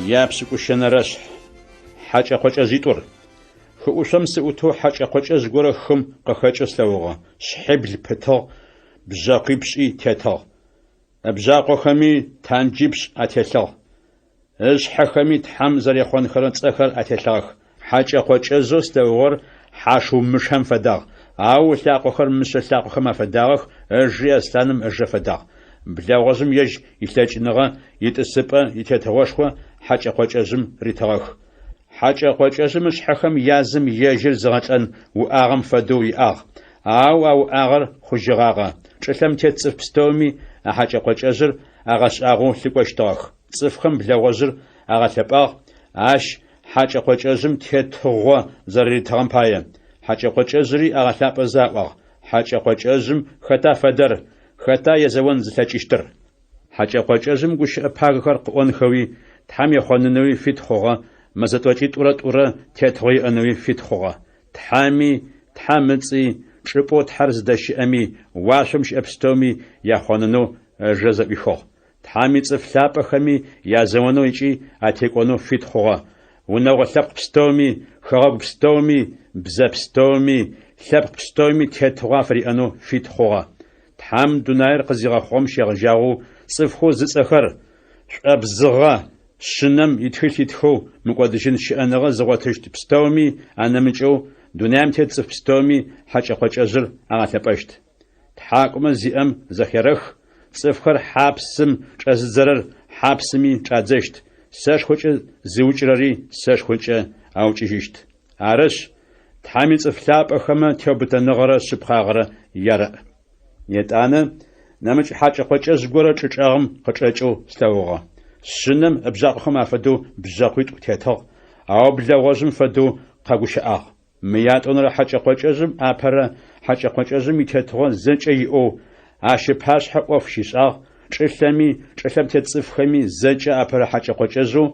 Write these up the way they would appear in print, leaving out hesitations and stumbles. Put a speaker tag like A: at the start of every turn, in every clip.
A: Япшӏыкӏущэнэрэшъхь. Хьакӏэ-къокӏэжъитӏур. Хыӏушъом сыӏутэу хьэкӏэ-къокӏэжъ горэ хым къыхэкӏэу слъэгъугъэ, шъхьибл пытыгъ, бжъэкъуипшӏи тетыгъ. Ыбжъакъохэми танджипшӏ ателъыгъ. Ышъхьэхэми Тхьэм зэрехъонхэрэ цӏэхэр ателъыгъэх. Хьэкӏэ-къокӏэжъэу слъэгъугъэр хьашыумышэм фэдагъ, ау ылъакъохэр мышъэ лъакъохэм афэдагъэх, ыжи аслъаным ыжэ фэдагъ. Блэгъожъым ежь илъэкӏыныгъэ, итӏысыпӏэ, итетыгъошхо хьэкӏэ-къокӏэжъым ритыгъэх. Хьэкӏэ-къокӏэжъым ышъхьэхэм язым ежьыр зыгъэлӏэн уӏагъэм фэдэу иӏагъ, ау а уӏагъэр хъужьыгъагъэ. Чӏылъэм тет цӏыф пстэуми а хьэкӏэ-къокӏэжъыр агъэшӏагъоу лъыкӏощтыгъэх. Цӏыфхэм блэгъожъыр агъэлъэпӏагъ, ащ хьэкӏэ-къокӏэжъым тетыгъо зэрэритыгъэм пае. Хьэкӏэ-къокӏэжъыри агъэлъапӏэзэ аӏуагъ, Хьэкӏэ-къокӏэжъым хэта фэдэр, хэта езэон зылъэкӏыщтыр? Хьэкӏэ-къокӏэжъым гущыӏэ пагэхэр къыӏонхэуи, Тхьэм ехъонынэуи фит хъугъэ, мэзэ тӏокӏитӏурэ тӏурэ тетыгъо иӏэнэуи фит хъугъэ. Тхьэми, Тхьэм ыцӏи, чӏыпӏэу Тхьэр зыдэщыӏэми, уашъом щыӏэ пстэуми яхъонынэу ыжэ зэӏуихыгъ. Тхьэм ицӏыф лъапӏэхэми язэонэу ыкӏи атекӏонэу фит хъугъэ. Унэгъо лъэпкъ пстэуми, хэгъэгу пстэуми, бзэ пстэуми, лъэпкъ пстэуми тетыгъо афыриӏэнэу фит хъугъэ. Тхьэм дунаир къызигъэхъугъэм щегъэжьагъэу цӏыфхэу зыцӏэхэр шӏуабзыгъэ Шъынэм итхылъ итхэу мыкӏодыжьын щыӏэныгъэ зыгъотыщт пстэуми анэмыкӏэу дунаим тет цӏыф пстэуми хьэкӏэ-къокӏэжъыр агъэлъэпӏэщт. Тхьакӏумэ зиӏэм зэхерэх, цӏыфхэр хьапсым чӏэзыдзэрэр хьапсыми чӏадзэщт, сэшхокӏэ зыукӏырэри сэшхокӏэ аукӏыжьыщт. Арышъ, Тхьэм ицӏыф лъапӏэхэмэ теубытэныгъэрэ шъыпкъагъэрэ ярэӏ. Етӏанэ нэмыкӏ хьакӏэ-къокӏэжъ горэ чӏы чӏэгъым къычӏэкӏэу слъэгъугъэ. Шъынэм ыбжъакъохэм афэдэу бжъэкъуитӏу тетыгъ, ау блэгъожъым фэдэу къэгущыӏагъ. Мы ятӏонэрэ хьэкӏэ-къокӏэжъым апэрэ хьэкӏэ-къокӏэжъым итетыгъо зэкӏэ иӏэу, ащ ыпашъхьэ ӏоф щишӏагъ, чӏылъэми, чӏылъэм тет цӏыфхэми зэкӏэ апэрэ хьэкӏэ-къокӏэжъэу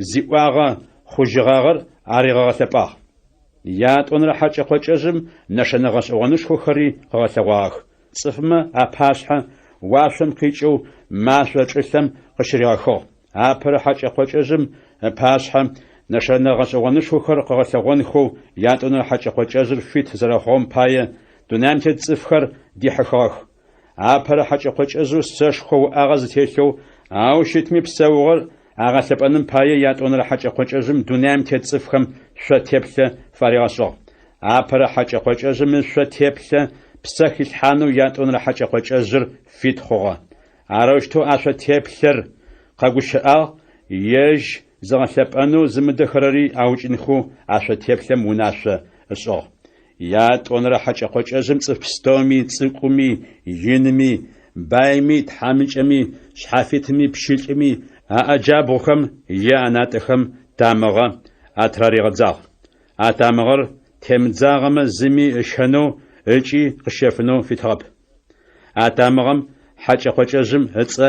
A: зиӏуагъэ хъужьыгъагъэр аригъэгъэлъэпӏагъ. Ятӏонэрэ хьэкӏэ-къокӏэжъым нэшэнэ гъэшӏэгъонышхохэри къыгъэлъэгъуагъэх, цӏыфмэ апашъхьэ уашъом къикӏэу машӏо чӏылъэм къыщыригъэхыгъ. Апэрэ хьэкӏэ-къокӏэжъым ыпашъхьэ нэшэнэ гъэшӏэгъонышхохэр къыгъэлъэгъонхэу ятӏонэрэ хьэкӏэ-къокӏэжъыр фит зэрэхъугъэм пае дунаим тет цӏыфхэр дихьыхыгъэх. Апэрэ хьэкӏэ-къокӏэжъэу сэшхо уӏагъэ зытелъэу, ау щытми псэугъэр агъэлъэпӏэным пае ятӏонэрэ хьэкӏэ-къокӏэжъым дунаим тет цӏыфхэм шъо теплъэ фаригъэшӏыгъ. Апэрэ хьэкӏэ-къокӏэжъым ышъо теплъэ псэ хилъхьанэу ятӏонэрэ хьэкӏэ-къокӏэжъыр фит хъугъэ. Арэущтэу а шъо теплъэр къэгущыӏагъ, ежь зыгъэлъэпӏэнэу зымыдэхэрэри аукӏынхэу а шъо теплъэм унашъо ышӏыгъ. Ятӏонэрэ хьэкӏэ-къокӏэжъым цӏыф пстэуми, цӏыкӏуми, иными, байми, тхьамыкӏэми, шъхьафитми, пщылӏми аӏэ джабгъухэм е анатӏэхэм тамыгъэ атыраригъэдзагъ. А тамыгъэр темыдзагъэмэ зыми ыщэнэу ыкӏи къыщэфынэу фитыгъэп. А тамыгъэм хьэкӏэ-къокӏэжъым ыцӏэ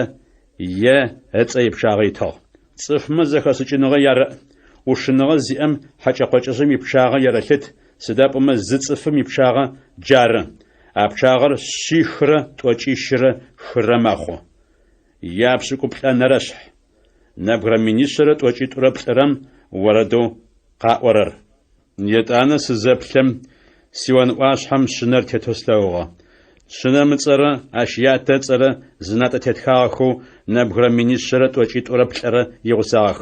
A: е ыцӏэ ипчъагъэ итыгъ. Цӏыфмэ зэхэшӏыкӏыныгъэ ярэӏ, ӏушыныгъэ зиӏэм хьэкӏэ-къокӏэжъым ипчъагъэ ерэлъыт, сыда пӏомэ зы цӏыфым ипчъагъэ джары, а пчъагъэр шъихрэ тӏокӏищрэ хырэ мэхъу. Япшӏыкӏуплӏэнэрэшъхь. Нэбгырэ минишъэрэ тӏокӏитӏурэ плӏырэм орэдэу къаӏорэр. Етӏанэ сызэплъэм, Сион ӏуашъхьэм Шъынэр тетэу слъэгъугъэ. Шъынэм ыцӏэрэ ащ ятэ ыцӏэрэ зынатӏэ тетхагъэхэу нэбгырэ минишъэрэ тӏокӏитӏурэ плӏырэ игъусагъэх.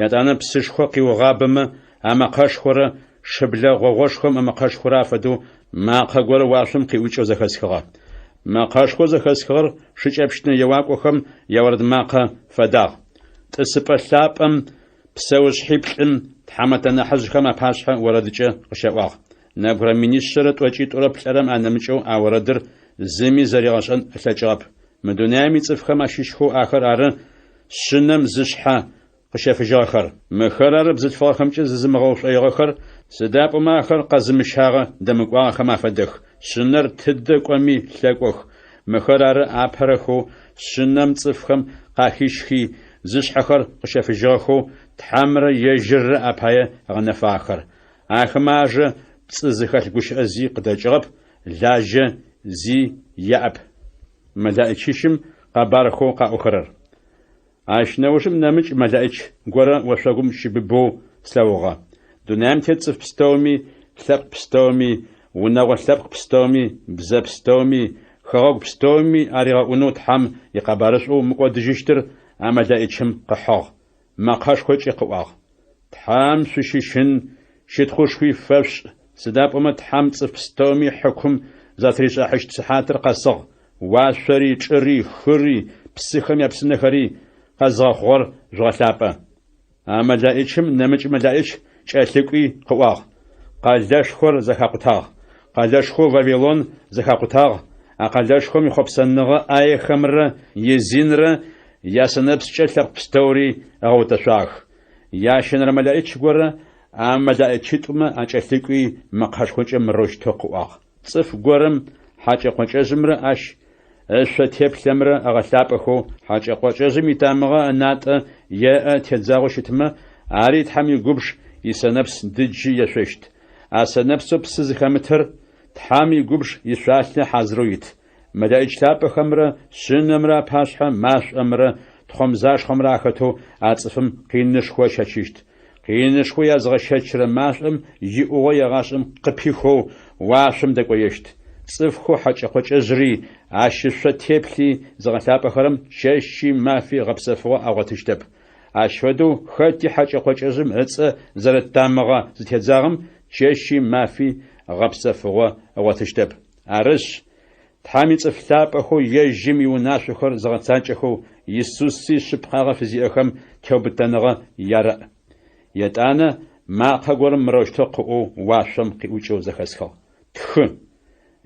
A: Етӏанэ псышхо къиугъабэмэ амэкъэшхорэ шыблэ гъогъошхом ымэкъэшхорэ афэдэу макъэ горэ уашъом къиӏукӏэу зэхэсхыгъэ. Мэкъэшхоу зэхэсхыгъэр шыкӏэпщынэ еуакӏохэм яорэд макъэ фэдагъ. Тӏысыпӏэ лъапӏэм Псэушъхьиплӏым тхьамэтэ нахьыжъхэм апашъхьэ орэдыкӏэ къыщаӏуагъ. Нэбгырэ минишъэрэ тӏокӏитӏурэ плӏырэм анэмыкӏэу а орэдыр зыми зэригъэшӏэн ылъэкӏыгъэп. Мы дунаим ицӏыфхэм ащыщхэу ахэр ары Шъынэм зышъхьэ къыщэфыжьыгъэхэр. Мыхэр ары бзылъфыгъэхэмкӏэ зызымыгъэушӏоигъэхэр, сыда пӏомэ ахэр къэзымыщагъэ дэмыкӏуагъэхэм афэдэх. Шъынэр тыдэ кӏоми лъэкӏох. Мыхэр ары апэрэхэу Шъынэм цӏыфхэм къахищхи, зышъхьэхэр къыщэфыжьыгъэхэу Тхьэмрэ ежьыррэ апае ыгъэнэфагъэхэр. Ахэмэ ажэ пцӏы зыхэлъ гущыӏэ зи къыдэкӏыгъэп, лажьэ зи яӏэп. Мэлэӏичищым къэбархэу къаӏохэрэр. Ащ нэужым нэмыкӏ мэлэӏич горэ ошъогум щыбыбэу слъэгъугъэ. Дунаим тет цӏыф пстэуми, лъэпкъ пстэуми, унэгъо лъэпкъ пстэуми, бзэ пстэуми, хэгъэгу пстэуми аригъэӏунэу Тхьэм икъэбарышӏоу мыкӏодыжьыщтыр а мэлэӏичым къыхьыгъ, мэкъэшхокӏи къыӏуагъ. Тхьэм шъущыщын, щытхъушхуи фэшъушӏ, сыда пӏомэ Тхьэм цӏыф пстэуми хьыкум затыришӏахьыщт сыхьатыр къэсыгъ, уашъори, чӏыри, хыри, псыхэм япсынэхэри къэзыгъэхъугъэр жъугъэлъапӏэ. А мэлэӏичым нэмыкӏ мэлэӏич кӏэлъыкӏуи къыӏуагъ, Къэлэшхор зэхакъутагъ! Къэлэшхоу Вавилон зэхакъутагъ! А къэлэшхом ихъопсэныгъэ ӏаехэмрэ изинрэ ясэнэпскӏэ лъэпкъ пстэури ыгъэутэшъуагъэх. Ящэнэрэ мэлэӏич горэ а мэлэӏичитӏумэ акӏэлъыкӏуи мэкъэшхокӏэ мырэущтэу къыӏуагъ, Цӏыф горэм хьакӏэ-къокӏэжъымрэ ащ ышъо теплъэмрэ ыгъэлъапӏэхэу, хьакӏэ-къокӏэжъым итамыгъэ ынатӏэ е ыӏэ тедзагъэу щытмэ, ари Тхьэм игубж исэнэпс дыджы ешъощт. А сэнэпсэу псы зыхэмытыр Тхьэм игубж ишъуалъэ хьазырэу ит. Мэлэӏич лъапӏэхэмрэ Шъынэмрэ апашъхьэ машӏомрэ тхъомзашхъомрэ ахэтэу а цӏыфым къинышхо ыщэчыщт. Къинышхо языгъэщэчырэ машӏом иӏугъо егъашӏэм къыпихэу уашъом дэкӏоещт. Цӏыфхэу хьэкӏэ-къокӏэжъри, ащ ышъо теплъи зыгъэлъапӏэхэрэм чэщи мафи гъэпсэфыгъо агъотыщтэп. Ащ фэдэу хэти хьэкӏэ-къокӏэжъым ыцӏэ зэрыт тамыгъэ зытедзагъэм чэщи мафи гъэпсэфыгъо ыгъотыщтэп. Арышъ, Тхьэм ицӏыф лъапӏэхэу ежьым иунашъохэр зыгъэцакӏэхэу Исуси шъыпкъагъэ фызиӏэхэм теубытэныгъэ ярэӏ. Етӏанэ макъэ горэм мырэущтэу къыӏоу уашъом къиӏукӏэу зэхэсхыгъ: Тхы!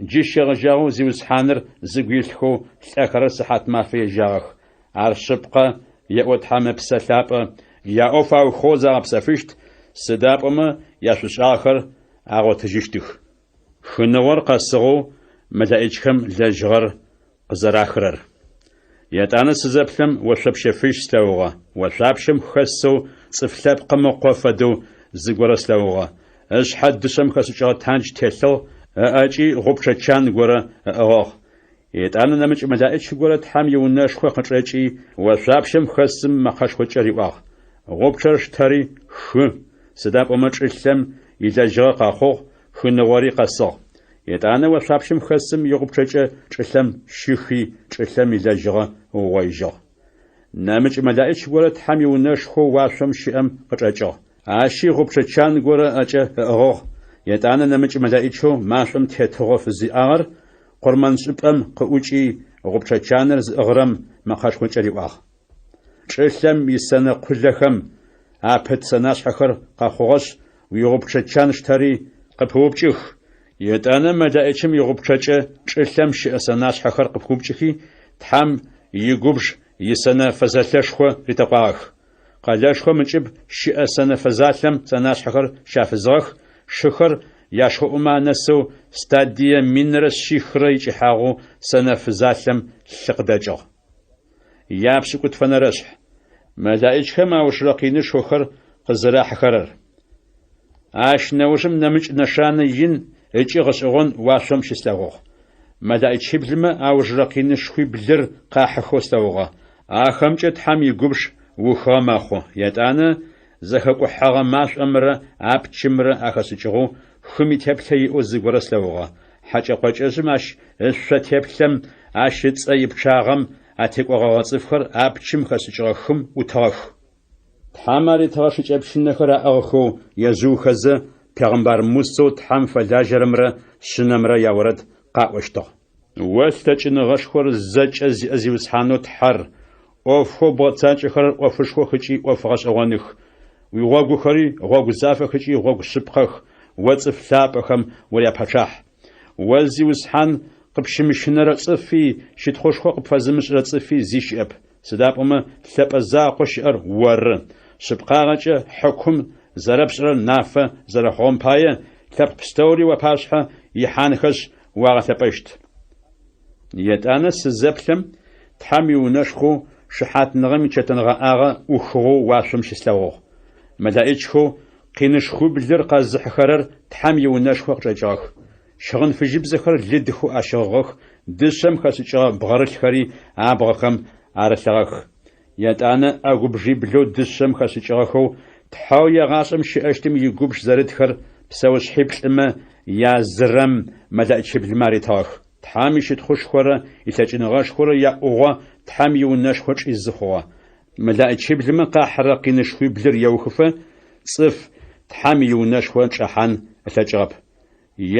A: Джы щегъэжьагъэу Зиусхьаныр зыгу илъхэу лӏэхэрэр сыхьатмафэ ежьагъэх. Ар шъыпкъэ, еӏо Тхьэм Ыпсэ Лъапӏэ, яӏоф аухыгъэу загъэпсэфыщт, сыда пӏомэ яшӏушӏагъэхэр агъотыжьыщтых. Хыныгъор къэсыгъэу мэлэӏичхэм лэжьыгъэр къызэрахырэр. Етӏанэ сызэплъэм ошъопщэ фыжь слъэгъугъэ. Ошъуапщэм хэсэу Цӏыф Лъэпкъым Ыкъо фэдэу зыгорэ слъэгъугъэ. Ышъхьэ дышъэм хэшӏыкӏыгъэ тандж телъыгъ, ыӏэкӏи гъупчъэ чан горэ ыӏыгъыгъ. Етӏанэ нэмыкӏ мэлэӏич горэ Тхьэм иунэшхо къычӏэкӏи, ошъуапщэм хэсым мэкъэшхокӏэ риӏуагъ, Гъупчъэр штэри, хы, сыда пӏомэ чӏылъэм илэжьыгъэ къэхъугъ, хыныгъори къэсыгъ. Етӏанэ ошъуапщэм хэсым игъупчъэкӏэ чӏылъэм щихи, чӏылъэм илэжьыгъэ ыугъоижьыгъ. Нэмыкӏ мэлэӏич горэ Тхьэм иунэшхоу уашъом щыӏэм къычӏэкӏыгъ. Ащи гъупчъэ чан горэ ыӏэкӏэ ыӏыгъыгъ. Етӏанэ нэмыкӏ мэлэӏичэу машӏом тетыгъо фызиӏагъэр къурмэншӏыпӏэм къыӏукӏи, гъупчъэ чаныр зыӏыгъырэм мэкъэшхокӏэ риӏуагъ. Чӏылъэм исэнэ къулэхэм апыт сэнашъхьэхэр къэхъугъэшъ, уигъупчъэ чан штэри, къыпыупкӏых. Етӏанэ мэлэӏичым игъупчъэкӏэ чӏылъэм щыӏэ сэнашъхьэхэр къыпыупкӏыхи, Тхьэм игубж исэнэ фэзэлъэшхо ритэкъуагъэх. Къэлэшхом ыкӏыб щыӏэ сэнэ фэзалъэм сэнашъхьэхэр щафызыгъэх, шыхэр яшхоӏумэ анэсэу стадие минрэ шъихрэ икӏыхьагъэу сэнэ фызалъэм лъы къыдэкӏыгъ. Япшӏыкӏутфэнэрэшъхь. Мэлаӏичхэм аужырэ къинышхохэр къызэрахьыхэрэр. Ащ нэужым нэмыкӏ нэшанэ ин ыкӏи гъэшӏэгъон уашъом щыслъэгъугъ. Мэлаӏичиблымэ аужырэ къинышхуиблыр къахьыхэу слъэгъугъэ. Ахэмкӏэ Тхьэм игубж ухыгъэ мэхъу. Етӏанэ зэхэкӏухьэгъэ машӏомрэ апчымрэ ахэшӏыкӏыгъэу хым итеплъэ иӏэу зыгорэ слъэгъугъэ. Хьэкӏэ-къокӏэжъым ащ ышъо теплъэм, ащ ыцӏэ ипчъагъэм атекӏогъэгъэ цӏыфхэр апчым хэшӏыкӏыгъэ хым ӏутыгъэх. Тхьэм аритыгъэ шыкӏэпщынэхэр аӏыгъхэу ежъыухэзэ, пегъымбар Мусэу Тхьэм фэлажьэрэмрэ Шъынэмрэ яорэд къаӏощтыгъ. О лъэкӏыныгъэшхор зэкӏэ зиӏэ Зиусхьанэу Тхьэр, ӏофхэу бгъэцакӏэхэрэр ӏофышхох ыкӏи ӏоф гъэшӏэгъоных. Уигъогухэри гъогу зафэх ыкӏи гъогу шъыпкъэх, о цӏыф лъапӏэхэм уряпэчъахь. О, Зиусхьан, къыпщымыщынэрэ цӏыфи, щытхъушхо къыпфэзымышӏырэ цӏыфи зи щыӏэп. Сыда пӏомэ лъэпӏэ закъоу щыӏэр оры, шъыпкъагъэкӏэ хьыкум зэрэпшӏырэр нафэ зэрэхъугъэм пае, лъэпкъ пстэури уапашъхьэ ихьанхэшъ, уагъэлъэпӏэщт. Етӏанэ сызэплъэм, Тхьэм иунэшхоу шыхьатныгъэм ичэтэнгъэӏагъэ ӏухыгъэу уашъом щыслъэгъугъ. Мэлэӏичхэу къинышхуиблыр къэзыхьыхэрэр Тхьэм иунэшхо къычӏэкӏыгъэх. Щыгъын фыжьыбзэхэр лыдхэу ащыгъыгъэх, дышъэм хэшӏыкӏыгъэ бгъэрылъхэри абгъэхэм арылъыгъэх. Етӏанэ ӏэгубжъиблэу дышъэм хэшӏыкӏыгъэхэу Тхьэу егъашӏэм щыӏэщтым игубж зэрытхэр псэушъхьиплӏымэ язырэм мэлэӏичиблымэ аритыгъэх. Тхьэм ищытхъушхорэ илъэкӏыныгъэшхорэ яӏугъо Тхьэм иунэшхо чӏизы хъугъэ. Мэлэӏичиблымэ къахьырэ къинышхуиблыр еухыфэ, цӏыф Тхьэм иунэшхо чӏэхьан ылъэкӏыгъэп.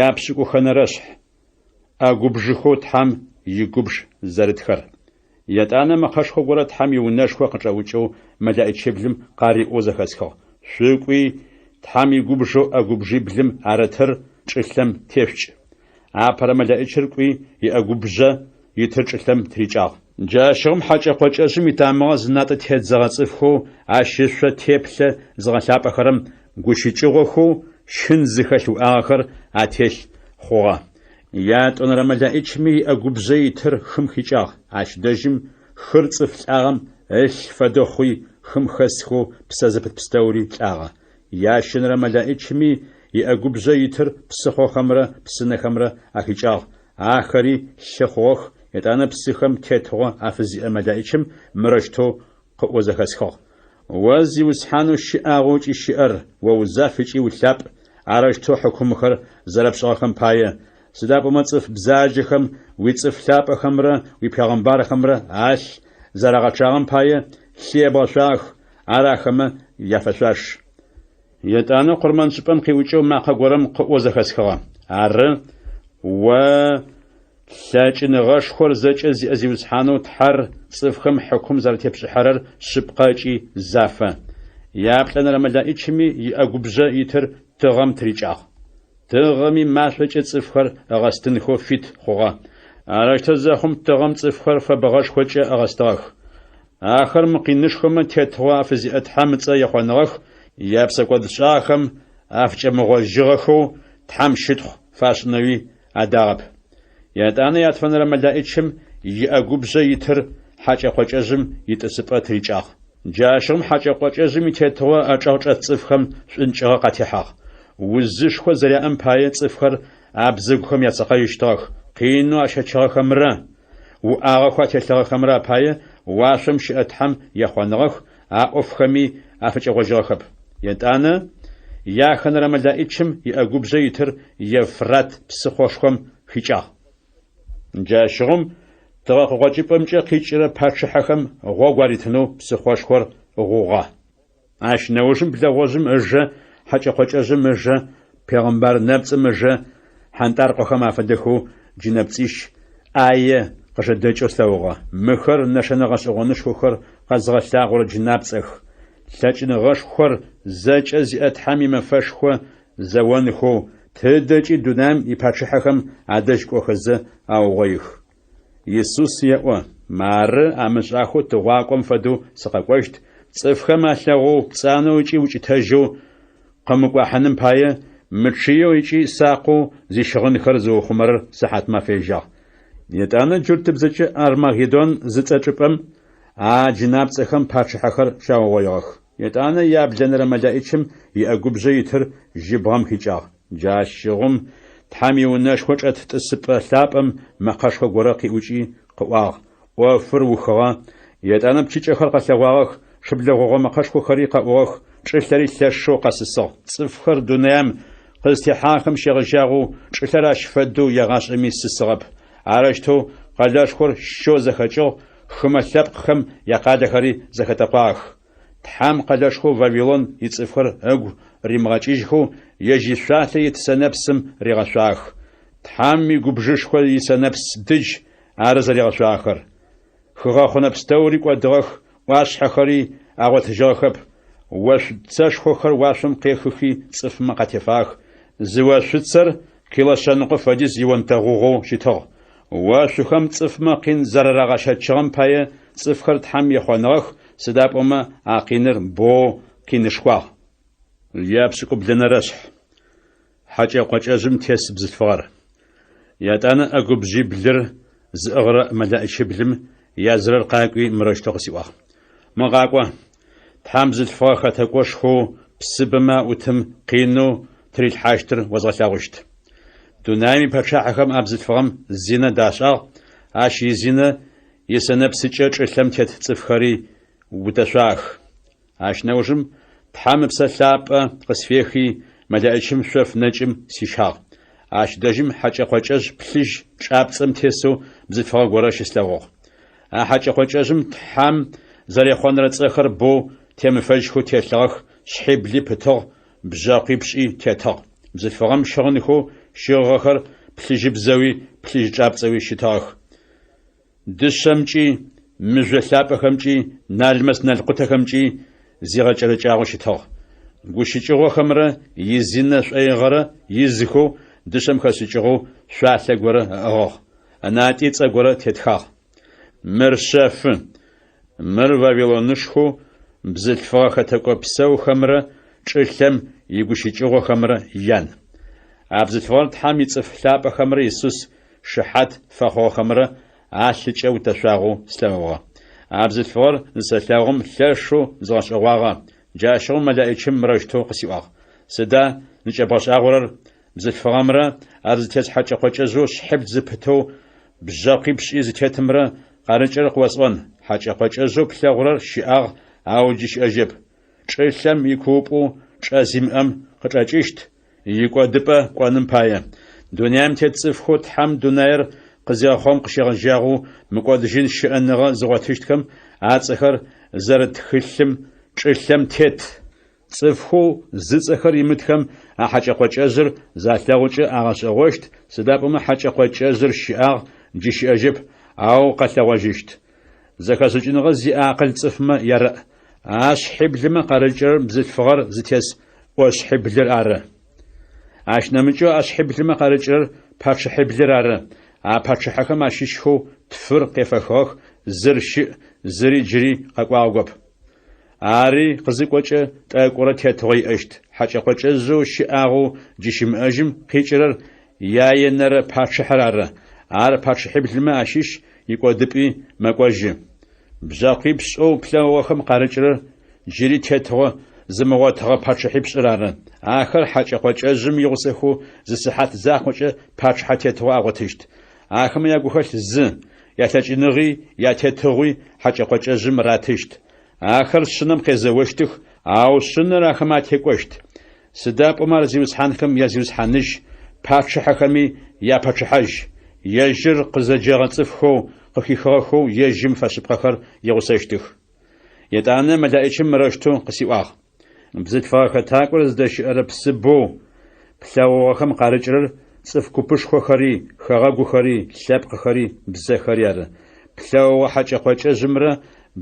A: Япшӏыкӏухэнэрэшъхь. ӏэгубжъэхэу Тхьэм игубж зэрытхэр. Етӏанэ мэкъэшхо горэ Тхьэм иунэшхо къычӏэӏукӏэу мэлэӏичиблым къариӏоу зэхэсхыгъ, Шъукӏуи, Тхьэм игубжэу ӏэгубжъиблым арытыр чӏылъэм тешъукӏ. Апэрэ мэлэӏичыр кӏуи, иӏэгубжъэ итыр чӏылъэм тырикӏагъ. Джащыгъум хьэкӏэ-къокӏэжъым итамыгъэ зынатӏэ тедзэгъэ цӏыфхэу ащ ышъо теплъэ зыгъэлъапӏэхэрэм гущыкӏыгъохэу щын зыхэлъ уӏагъэхэр ателъ хъугъэ. Ятӏонэрэ мэлэӏичми иӏэгубжъэ итыр хым хикӏагъ. Ащ дэжьым хыр цӏыф лӏагъэм ылъ фэдэу хъуи, хым хэсхэу псэ зыпыт пстэури лӏагъэ. Ящэнэрэ мэлэӏичми иӏэгубжъэ итыр псыхъохэмрэ псынэхэмрэ ахикӏагъ, ахэри лъы хъугъэх, етӏанэ псыхэм тетыгъо афызиӏэ мэлэӏичым мырэущтэу къыӏоу зэхэсхыгъ, О Зиусхьанэу щыӏагъэу ыкӏи щыӏэр, о узаф ыкӏи улъапӏ, арэущтэу хьыкумхэр зэрэпшӏыгъэхэм пае, сыда пӏомэ цӏыф бзаджэхэм уицӏыф лъапӏэхэмрэ уипегъэмбархэмрэ алъ зэрагъэчъагъэм пае лъы ебгъэшъуагъэх, ар ахэмэ яфэшъуаш. Етӏанэ къурмэншӏыпӏэм къиӏукӏэу макъэ горэм къыӏоу зэхэсхыгъэ, Ары, о Лъэкӏыныгъэшхор зэкӏэ зиӏэ Зиусхьанэу Тхьэр цӏыфхэм хьыкум зэрэтепшӏыхьэрэр шъыпкъэ ыкӏи зафэ. Яплӏэнэрэ мэлэӏичми иӏэгубжъэ итыр тыгъэм тырикӏагъ. Тыгъэми машӏокӏэ цӏыфхэр ыгъэстынхэу фит хъугъэ. Арэущтэу зэхъум тыгъэм цӏыфхэр фэбэгъэшхокӏэ ыгъэстыгъэх. Ахэр мы къинышхомэ тетыгъо афызиӏэ Тхьэм ыцӏэ ехъоныгъэх, япсэкӏодшӏагъэхэм афыкӏэмыгъожьыгъэхэу Тхьэм щытхъу фашӏынэуи адагъэп. Етӏанэ ятфэнэрэ мэлэӏичым иӏэгубжъэ итыр хьакӏэ-къокӏэжъым итӏысыпӏэ тырикӏагъ. Джащыгъум хьакӏэ-къокӏэжъым итетыгъо ычӏэгъ чӏэт цӏыфхэм шӏункӏыгъэ къатехьагъ. Узышхо зэряӏэм пае цӏыфхэр абзэгухэм яцэкъэжьыщтыгъэх, къинэу ащэчыгъэхэмрэ уӏагъэхэу ателъыгъэхэмрэ апае уашъом щыӏэ Тхьэм ехъоныгъэх, а ӏофхэми афыкӏэгъожьыгъэхэп. Етӏанэ яхэнэрэ мэлэӏичым иӏэгубжъэ итыр Евфрат псыхъошхом хикӏагъ. Джащыгъум тыгъэ къыкъокӏыпӏэмкӏэ къикӏырэ пачъыхьэхэм гъогу аритынэу псыхъошхор гъугъэ. Ащ нэужым блэгъожъым ыжэ, хьэкӏэ-къокӏэжъым ыжэ, пегъымбар нэпцӏым ыжэ, хьантӏаркъохэм афэдэхэу джынэпцӏищ ӏае къыжэдэкӏэу слъэгъугъэ. Мыхэр нэшэнэ гъэшӏэгъонышхохэр къэзыгъэлъагъорэ джынапцӏэх. Лъэкӏыныгъэшхор зэкӏэ зиӏэ Тхьэм имэфэшхо зэонхэу, тыдэкӏи дунаим ипачъыхьэхэм адэжь кӏохэзэ аугъоих. Исус еӏо, Мары, амышӏахэу тыгъуакӏом фэдэу сыкъэкӏощт, цӏыфхэм алъэгъоу пцӏанэу ыкӏи укӏытэжьэу къымыкӏуахьыным пае, мычъыеу ыкӏи сакъэу зищыгъынхэр зыухъумэрэр сыхьатмафэ ежьагъ. Етӏанэ джуртыбзэкӏэ Армагеддон зыцӏэ чӏыпӏэм а джынапцӏэхэм пачъыхьэхэр щаугъоигъэх. Етӏанэ яблэнэрэ мэлэӏичым иӏэгубжъэ итыр жьыбгъэм хикӏагъ. Джащыгъум Тхьэм иунэшхо чӏэт тӏысыпӏэ лъапӏэм мэкъэшхо горэ къиӏукӏи къыӏуагъ, ӏофыр ухыгъэ. Етӏанэ пчыкӏэхэр къэлъэгъуагъэх, шыблэ гъогъо мэкъэшхохэри къэӏугъэх, чӏылъэри лъэшэу къэсысыгъ. Цӏыфхэр дунаим къызтехьагъэхэм щегъэжьагъэу чӏылъэр ащ фэдэу егъашӏэми сысыгъэп. Арэущтэу къэлэшхор щэу зэхэкӏыгъ, хымэ лъэпкъхэм якъалэхэри зэхэтэкъуагъэх. Тхьэм къэлэшхоу Вавилон ицӏыфхэр ыгу римыгъэкӏыжьхэу ежь ишъуалъэ ит сэнэпсым ригъэшъуагъэх. Тхьэм игубжышхо исэнэпс дыдж ары зэригъэшъуагъэхэр. Хыгъэхъунэ пстэури кӏодыгъэх, ӏуашъхьэхэри агъотыжьыгъэхэп. Ошъу цэшхохэр уашъом къехыхи цӏыфмэ къатефагъэх. Зы ошъуцэр кило шъэныкъо фэдиз ионтэгъугъэу щытыгъ. Ошъухэм цӏыфмэ къин зэрарагъэщэчыгъэм пае цӏыфхэр Тхьэм ехъоныгъэх, сыда пӏомэ а къиныр боу къинышхуагъ. Япшӏыкӏублэнэрэшъхь. Хьэкӏэ-къокӏэжъым тес бзылъфыгъэр. Етӏанэ ӏэгубжъиблыр зыӏыгъырэ мэлэӏичиблым язырэр къакӏуи мырэущтэу къысиӏуагъ. Мо къакӏо, Тхьэм бзылъфыгъэ хэтэкӏошхоу псыбэмэ аӏутым къинэу тырилъхьащтыр озгъэлъэгъущт. Дунаим ипэчъахьэхэм а бзылъфыгъэм зинэ дашӏагъ, ащ изинэ исэнэпсыкӏэ чӏылъэм тет цӏыфхэри утэшъуагъэх. Ащ нэужым Тхьэм Ыпсэ Лъапӏэ къысфехи, мэлэӏичым шъоф нэкӏым сищагъ. Ащ дэжьым хьэкӏэ-къокӏэжъ плъыжь чӏапцӏэм тесэу бзылъфыгъэ горэ щыслъэгъугъ. А хьэкӏэ-къокӏэжъым Тхьэм зэрехъонырэ цӏэхэр боу темыфэжьхэу телъыгъэх, шъхьибли пытыгъ, бжъэкъуипшӏи тетыгъ. Бзылъфыгъэм щыгъынхэу щыгъыгъэхэр плъыжьыбзэуи плъыжь чӏапцӏэуи щытыгъэх. Дышъэмкӏи, мыжъо лъапӏэхэмкӏи, налмэс-налкъутэхэмкӏи зигъэкӏэрэкӏагъэу щытыгъ. Гущыкӏыгъохэмрэ изинэ шӏоигъэрэ изхэу дышъэм хэшӏыкӏыгъэу шъуалъэ горэ ыӏыгъыгъ. Ынатӏи цӏэ горэ тетхагъ. Мыр шъэфы. Мыр Вавилонышхоу бзылъфыгъэ хэтэкӏо псэухэмрэ чӏылъэм игущыкӏыгъохэмрэ ян. А бзылъфыгъэр Тхьэм ицӏыф лъапӏэхэмрэ Исус шыхьат фэхъугъэхэмрэ алъыкӏэ утэшъуагъэу слъэгъугъэ. А бзылъфыгъэр зысэлъэгъум лъэшэу згъэшӏэгъуагъэ, джащыгъум мэлэӏичым мырэущтэу къысиӏуагъ, Сыда зыкӏэбгъэшӏагъорэр? Бзылъфыгъэмрэ ар зытес хьэкӏэ-къокӏэжъэу шъхьибл зыпытэу бжъэкъуипшӏи зытетымрэ къарыкӏырэр къыосӏон, хьэкӏэ-къокӏэжъэу плъэгъурэр щыӏагъ, ау джы щыӏэжьэп. Чӏылъэм икуупӏэу чӏэ зимыӏэм къычӏэкӏыщт, икӏодыпӏэ кӏоным пае. Дунаим тет цӏыфхэу Тхьэм дунаир къызегъэхъум къыщегъэжьагъэу мыкӏодыжьын щыӏэныгъэ зыгъотыщтхэм ацӏэхэр зэрыт тхылъым чӏылъэм тет. Цӏыфхэу зыцӏэхэр имытхэм а хьэкӏэ-къокӏэжъыр залъэгъукӏэ агъэшӏэгъощт, сыда пӏомэ хьэкӏэ-къокӏэжъыр щыӏагъ, джы щыӏэжьэп, ау къэлъэгъожьыщт. Зэхэшӏыкӏыныгъэ зиӏэ акъыл цӏыфмэ ярэӏ. А шъхьиблымэ къарыкӏырэр бзылъфыгъэр зытес ӏошъхьиблыр ары. Ащ нэмыкӏэу а шъхьиблымэ къарыкӏырэр пачъыхьиблыр ары. А пачъыхьэхэм ащыщхэу тфыр къефэхыгъэх, зыр щыӏ, зыри джыри къэкӏуагъэгоп. Ари къызыкӏокӏэ тӏэкӏурэ тетыгъо иӏэщт. Хьэкӏэ-къокӏэжъэу щыӏагъэу джы щымыӏэжьым къикӏырэр яенэрэ пачъыхьэр ары. Ар пачъыхьиблымэ ащыщ, икӏодыпӏи мэкӏожьы. Бжъэкъуипшӏэу плъэгъугъэхэм къарыкӏырэр джыри тетыгъо зымыгъотыгъэ пачъыхьипшӏыр ары. Ахэр хьэкӏэ-къокӏэжъым игъусэхэу зы сыхьат закъокӏэ пачъыхьэ тетыгъо агъотыщт. Ахэмэ ягухэлъ зы, ялъэкӏыныгъи ятетыгъуи хьэкӏэ-къокӏэжъым ратыщт. Ахэр Шъынэм къезэощтых, ау Шъынэр ахэмэ атекӏощт. Сыда пӏомэ ар зиусхьанхэм я Зиусхьаныжь, пачъыхьэхэми япачъыхьэжь. Ежьыр къызэджэгъэ цӏыфхэу къыхихыгъэхэу ежьым фэшъыпкъэхэр игъусэщтых. Етӏанэ мэлэӏичым мырэущтэу къысиӏуагъ. Бзылъфыгъэ хэтакӏор зыдэщыӏэрэ псыбэу плъэгъугъэхэм къарыкӏырэр цӏыф купышхохэри, хэгъэгухэри, лъэпкъхэри, бзэхэри ары. Плъэгъугъэ хьэкӏэ-къокӏэжъымрэ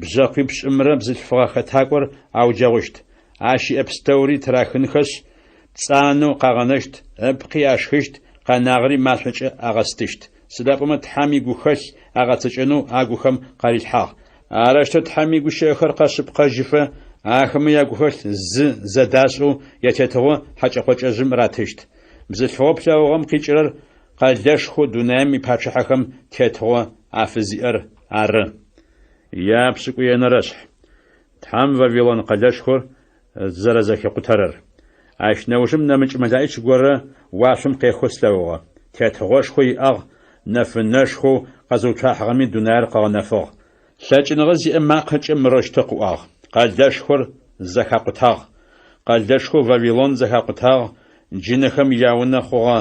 A: бжъэкъуипшӏымрэ бзылъфыгъэ хэтакӏор ауджэгъущт. Ащ иӏэ пстэури тырахынхэшъ, пцӏанэу къагъэнэщт, ыпкъи ашхыщт, къэнагъэри машӏокӏэ агъэстыщт. Сыда пӏомэ Тхьэм игухэлъ агъэцэкӏэнэу агухэм къарилъхьагъ. Арэущтэу Тхьэм игущыӏэхэр къэшъыпкъэжьыфэ, ахэмэ ягухэлъ зы зэдашӏэу ятетыгъо хьэкӏэ-къокӏэжъым ратыщт. Бзылъфыгъэу плъэгъугъэм къикӏырэр къэлэшхоу дунаим ипачъыхьэхэм тетыгъо афызиӏэр ары. Япшӏыкӏуенэрэшъхь. Тхьэм Вавилон къэлэшхор зэрэзэхикъутэрэр. Ащ нэужым нэмыкӏ мэлэӏич горэ уашъом къехэу слъэгъугъэ. Тетыгъошхо иӏагъ, нэфынэшхоу къэзыуцуахьыгъэми дунаир къыгъэнэфыгъ. Лъэкӏыныгъэ зиӏэ макъэкӏэ мырэущтэу къыӏуагъ, Къэлэшхор зэхакъутагъ! Къэлэшхоу Вавилон зэхакъутагъ, джынэхэм яунэ хъугъэ,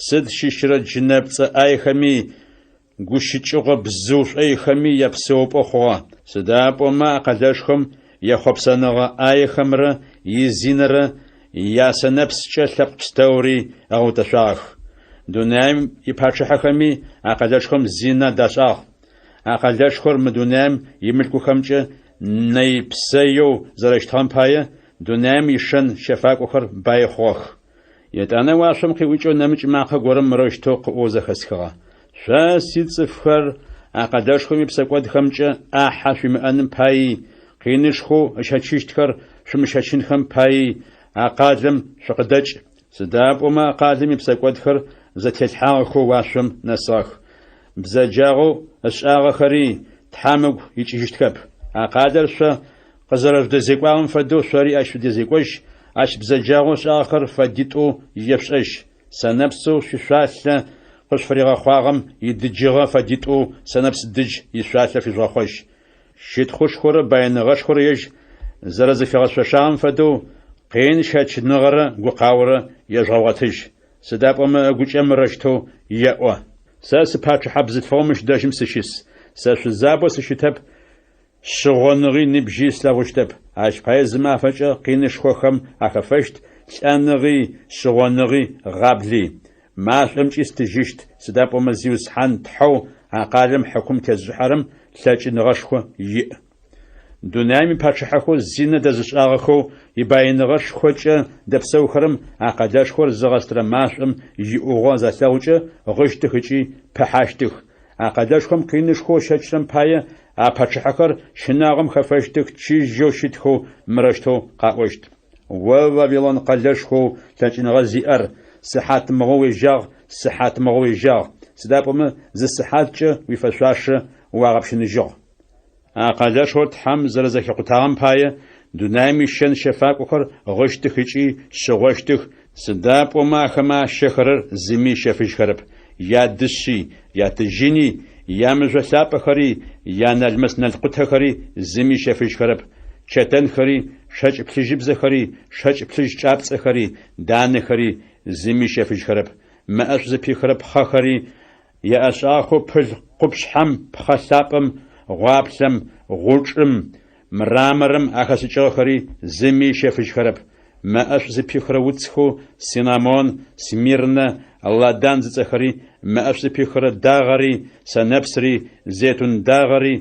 A: сыд щыщрэ джынэпцӏэ ӏайхэми, гущыкӏыгъо бзыу шӏойхэми япсэупӏэу хъугъэ, сыда пӏомэ а къэлэшхом ехъопсэныгъэ ӏаехэмрэ изинэрэ ясэнэпскӏэ лъэпкъ пстэури ыгъэутэшъуагъэх. Дунаим ипачъыхьэхэми а къэлэшхом зинэ дашӏагъ. А къэлэшхор мы дунаим имылъкухэмкӏэ нэй-псэеу зэрэщытыгъэм пае дунаим ишэн щэфакӏохэр баи хъугъэх. Етӏанэ уашъом къиӏукӏэу нэмыкӏ макъэ горэм мырэущтэу къыӏоу зэхэсхыгъэ, Шъо, сицӏыфхэр, а къэлэшхом ипсэкӏодхэмкӏэ ӏахьэ шъуимыӏэным паий, къинышхоу ыщэчыщтхэр шъумыщэчынхэм паий а къалэм шъукъыдэкӏ, сыда пӏомэ а къалэм ипсэкӏодхэр зэтелъхьагъэхэу уашъом нэсыгъэх. Бзэджагъэу ышӏагъэхэри Тхьэм ыгу икӏыжьыщтхэп. А къалэр шъо Къызэрэжъудэзекӏуагъэм фэдэу шъори ащ шъудезекӏожь, ащ бзэджагъэу ышӏагъэхэр фэдитӏоу ешъушӏэжь. Сэнэпсэу шъуишъуалъэ къышъуфыригъэхъуагъэм идыджыгъэ фэдитӏоу сэнэпс дыдж ишъуалъэ фижъугъэхъожь. Щытхъушхорэ баиныгъэшхорэ ежь зэрэзыфигъэшъошагъэм фэдэу, къин щэчыныгъэрэ гукъаорэ ежъугъэгъотыжь. Сыда пӏомэ ыгукӏэ мырэущтэу еӏо. Сэ сыпачъыхьэ бзылъфыгъэу мыщ дэжьым сыщыс. Сэ шъузабэу сыщытэп, шъыгъоныгъи ныбжьи слъэгъущтэп. Ащ пае зы мафэкӏэ къинышхохэм ахэфэщт, лӏэныгъи, шъыгъоныгъи, гъабли. Машӏомкӏи стыжьыщт, сыда пӏомэ Зиусхьан Тхьэу а къалэм хьыкум тезышӏыхьэрэм лъэкӏыныгъэшхо иӏ. Дунаим ипачъыхьэхэу зинэ дэзышӏагъэхэу ибаиныгъэшхокӏэ дэпсэухэрэм а къэлэшхор зыгъэстырэ машӏом иӏугъо залъэгъукӏэ гъыщтых ыкӏи пыхьащтых. А къэлэшхом къинышхоу ыщэчрэм пае а пачъыхьэхэр щынагъом хэфэщтых, чыжьэу щытхэу мырэущтэу къаӏощт. О Вавилон къэлэшхоу лъэкӏыныгъэ зиӏэр, сыхьатмыгъо уежьагъ, сыхьатмыгъо уежьагъ, сыда пӏомэ зы сыхьаткӏэ уифэшъуашэ уагъэпщыныжьыгъ. А къэлэшхор Тхьэм зэрэзэхикъутагъэм пае, дунаим ищэн-щэфакӏохэр гъыщтых ыкӏи шъыгъощтых, сыда пӏомэ ахэмэ ащэхэрэр зыми ыщэфыжьхэрэп, ядышъи, ятыжьыни, ямыжъо лъапӏэхэри, яналмэс-налкъутэхэри зыми ыщэфыжьхэрэп, чэтэнхэри, шэкӏ плъыжьыбзэхэри, шэкӏ плъыжь чӏапцӏэхэри, данэхэри зыми ыщэфыжьхэрэп, мэӏэшӏу зыпихырэ пхъэхэри, Яӏэшӏагъэхэу пыл къупшъхьэм, пхъэ лъапӏэм, гъуаплъэм, гъучӏым, мраморым ахэшӏыкӏыгъэхэри зыми ыщэфыжьхэрэп. Мэӏэшӏу зыпихырэ уцхэу цинамон, смирнэ, ладан зыцӏэхэри, мэӏэшӏу зыпихырэ дагъэри, сэнэпсри, зейтун дагъэри,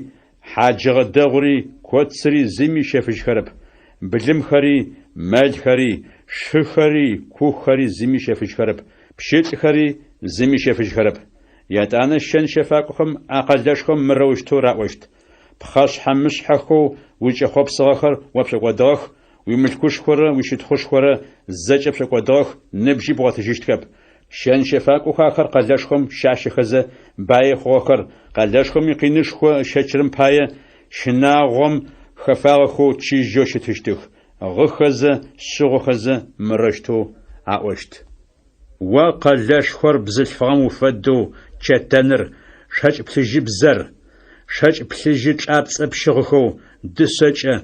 A: Хьаджыгъэ дэгъури, коцыри зыми ыщэфыжьхэрэп. Былымхэри, мэлхэри, шыхэри, кухэри зыми ыщэфыжьхэрэп, пщылӏхэри зыми ыщэфыжьхэрэп. Етӏанэ щэн-щэфакӏохэм а къэлэшхом мырэущтэу раӏощт, Пхъэшъхьэ-мышъхьэхэу узкӏэхъопсыгъэхэр о пшӏокӏодыгъэх, уимылъкушхорэ уищытхъушхорэ зэкӏэ пшӏокӏодыгъэх, ныбжьи бгъотыжьыщтхэп. Щэн-щэфакӏохэу ахэр къэлэшхом щащэхэзэ баи хъугъэхэр, къэлэшхом икъинышхо ыщэчырэм пае щынагъом хэфагъэхэу чыжьэу щытыщтых, гъыхэзэ, шъыгъохэзэ мырэущтэу аӏощт. О къэлэшхор бзылъфыгъэм уфэдэу чэтэныр, шэкӏ плъыжьыбзэр, шэкӏ плъыжьы чӏапцӏэ пщыгъыхэу, дышъэкӏэ,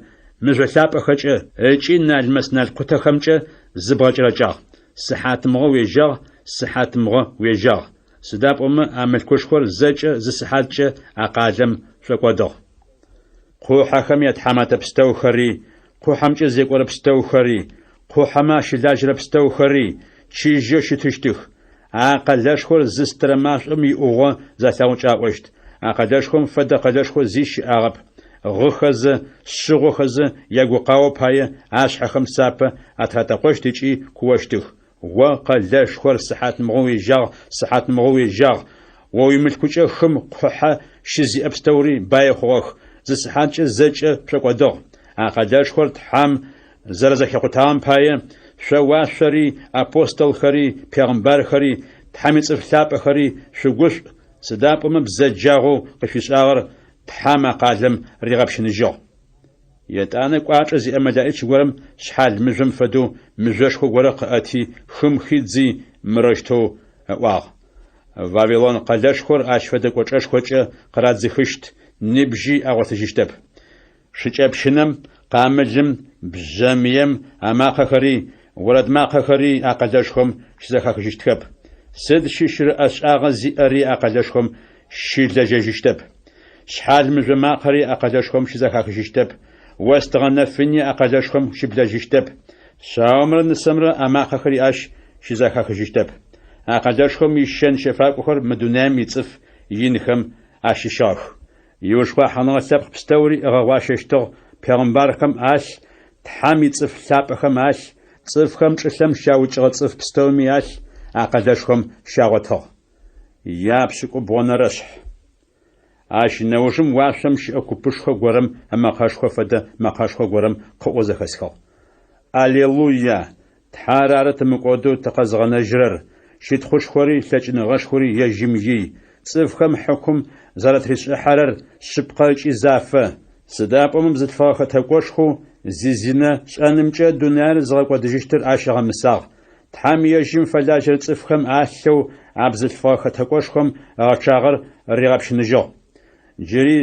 A: мыжъо лъапӏэхэкӏэ ыкӏи налмэс-налкъутэхэмкӏэ зыбгъэкӏэрэкӏагъ. Сыхьатмыгъо уежьагъ, сыхьатмыгъо уежьагъ. Сыда пӏомэ а мылъкушхор зэкӏэ зы сыхьаткӏэ а къалэм шӏокӏодыгъ. Къухьэхэм ятхьаматэ пстэухэри, къухьэмкӏэ зекӏорэ пстэухэри, къухьэмэ ащылажьэрэ пстэухэри чыжьэу щытыщтых. А къэлэшхор зыстырэ машӏом иӏугъо залъэгъукӏэ аӏощт, А къэлэшхом фэдэ къэлэшхо зи щыӏагъэп. Гъыхэзэ, шъыгъохэзэ ягукъао пае ашъхьэхэм сапэ атыратэкъощт ыкӏи куощтых. О къэлэшхор, сыхьатмыгъо уежьагъ, сыхьатмыгъо уежьагъ! О уимылъкукӏэ хым къухьэ щызиӏэ пстэури баи хъугъэх, зы сыхьаткӏэ зэкӏэ пшӏокӏодыгъ. А къэлэшхор Тхьэм зэрэзэхикъутагъэм пае, шъо уашъори, апостолхэри, пегъымбархэри, Тхьэм ицӏыф лъапӏэхэри шъугушӏу, сыда пӏомэ бзэджагъэу къышъуишӏагъэр Тхьэм а къалэм ригъэпщыныжьыгъ. Етӏанэ кӏуачӏэ зиӏэ мэлэӏич горэм шъхьал мыжъом фэдэу мыжъошхо горэ къыӏэти, хым хидзи, мырэущтэу ыӏуагъ, Вавилон къэлэшхор ащ фэдэ кӏочӏэшхокӏэ къырадзыхыщт, ныбжьи агъотыжьыщтэп. Шыкӏэпщынэм, къамылым, бжъэмыем амакъэхэри, орэд макъэхэри а къэлэшхом щызэхахыжьыщтхэп. Сыд щыщырэ ӏэшӏагъэ зиӏэри а къэлэшхом щылэжьэжьыщтэп. Шъхьал мыжъо макъэри а къэлэшхом щызэхахыжьыщтэп, остыгъэ нэфыни а къэлэшхом щыблэжьыщтэп, шъаомрэ нысэмрэ амакъэхэри ащ щызэхахыжьыщтэп. А къэлэшхом ищэн-щэфакӏохэр мы дунаим ицӏыф инхэм ащыщыгъэх. Иушхъуахьыныгъэ лъэпкъ пстэури ыгъэгъуащэщтыгъ, пегъымбархэм алъ, Тхьэм ицӏыф лъапӏэхэм алъ, цӏыфхэм чӏылъэм щаукӏыгъэ цӏыф пстэуми алъ а къэлэшхом щагъотыгъ. Япшӏыкӏубгъонэрэшъхь. Ащ нэужым уашъом щыӏэ купышхо горэм ымэкъэшхо фэдэ мэкъэшхо горэм къыӏоу зэхэсхыгъ. Алелуя! Тхьэр ары тымыкӏодэу тыкъэзыгъэнэжьырэр, щытхъушхори лъэкӏыныгъэшхори ежьым ий, цӏыфхэм хьыкум зэратришӏыхьэрэр шъыпкъэ ыкӏи зафэ, сыда пӏомэ бзылъфыгъэ хэтэкӏошхоу зизинэ шӏэнымкӏэ дунаир зыгъэкӏодыжьыщтыр ащ ыгъэмысагъ, Тхьэм ежьым фэлажьэрэ цӏыфхэм алъэу а бзылъфыгъэ хэтэкӏошхом ыгъэчъагъэр ригъэпщыныжьыгъ. Джыри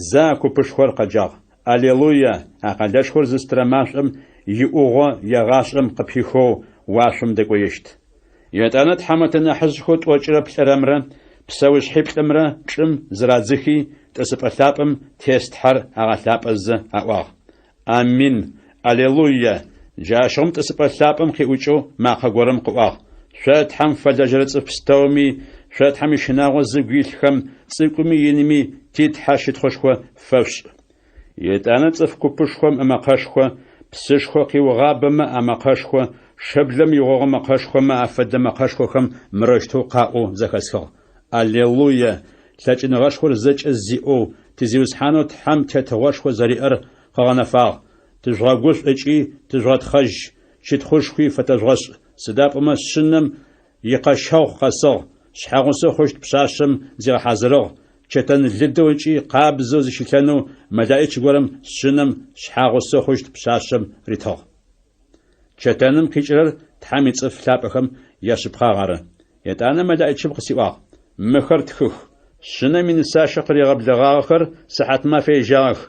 A: Зэ а купышхор къэджагъ: Алелуя! А къэлэшхор зыстырэ машӏом иӏугъо егъашӏэм къыпихэу уашъом дэкӏоещт. Етӏанэ тхьамэтэ нахьыжъхэу тӏокӏырэ плӏырэмрэ псэушъхьиплӏымрэ чӏым зырадзыхи, тӏысыпӏэ лъапӏэм тес Тхьэр агъэлъапӏэзэ аӏуагъ, Амин! Алелуя! Джащыгъум тӏысыпӏэ лъапӏэм къиӏукӏэу макъэ горэм къыӏуагъ, Шъо Тхьэм фэлэжьэрэ цӏыф пстэуми, шъо Тхьэм ищынагъо зыгу илъхэм, цӏыкӏуми иными ти Тхьэ щытхъушхо фэшъушӏ. Етӏанэ цӏыф купышхом ымэкъэшхо, псышхо къиугъабэмэ амэкъэшхо, шыблэм игъогъо мэкъэшхомэ афэдэ мэкъэшхохэм мырэущтэу къаӏоу зэхэсхыгъ, Алелуя! Лъэкӏыныгъэшхор зэкӏэ зиӏэу ти Зиусхьанэу Тхьэм тетыгъошхо зэриӏэр къыгъэнэфагъ. Тыжъугъэгушӏу ыкӏи тыжъугъэтхъэжь, щытхъушхуи фэтэжъугъэшӏ, сыда пӏомэ Шъынэм икъэщэгъу къэсыгъ, шъхьэгъусэу хъущт пшъашъэм зигъэхьазырыгъ, чэтэн лыдэу ыкӏи къабзэу зыщилъэнэу мэлаӏич горэм Шъынэм шъхьагъусэу хъущт пшъашъэм ритыгъ. Чэтэным къикӏырэр Тхьэм ицӏыф лъапӏэхэм яшъыпкъагъ ары. Етӏанэ мэлаӏичым къысиӏуагъ, Мыхэр тхых. Шъынэм инысащэ къыригъэблэгъагъэхэр сыхьатмафэ ежьагъэх.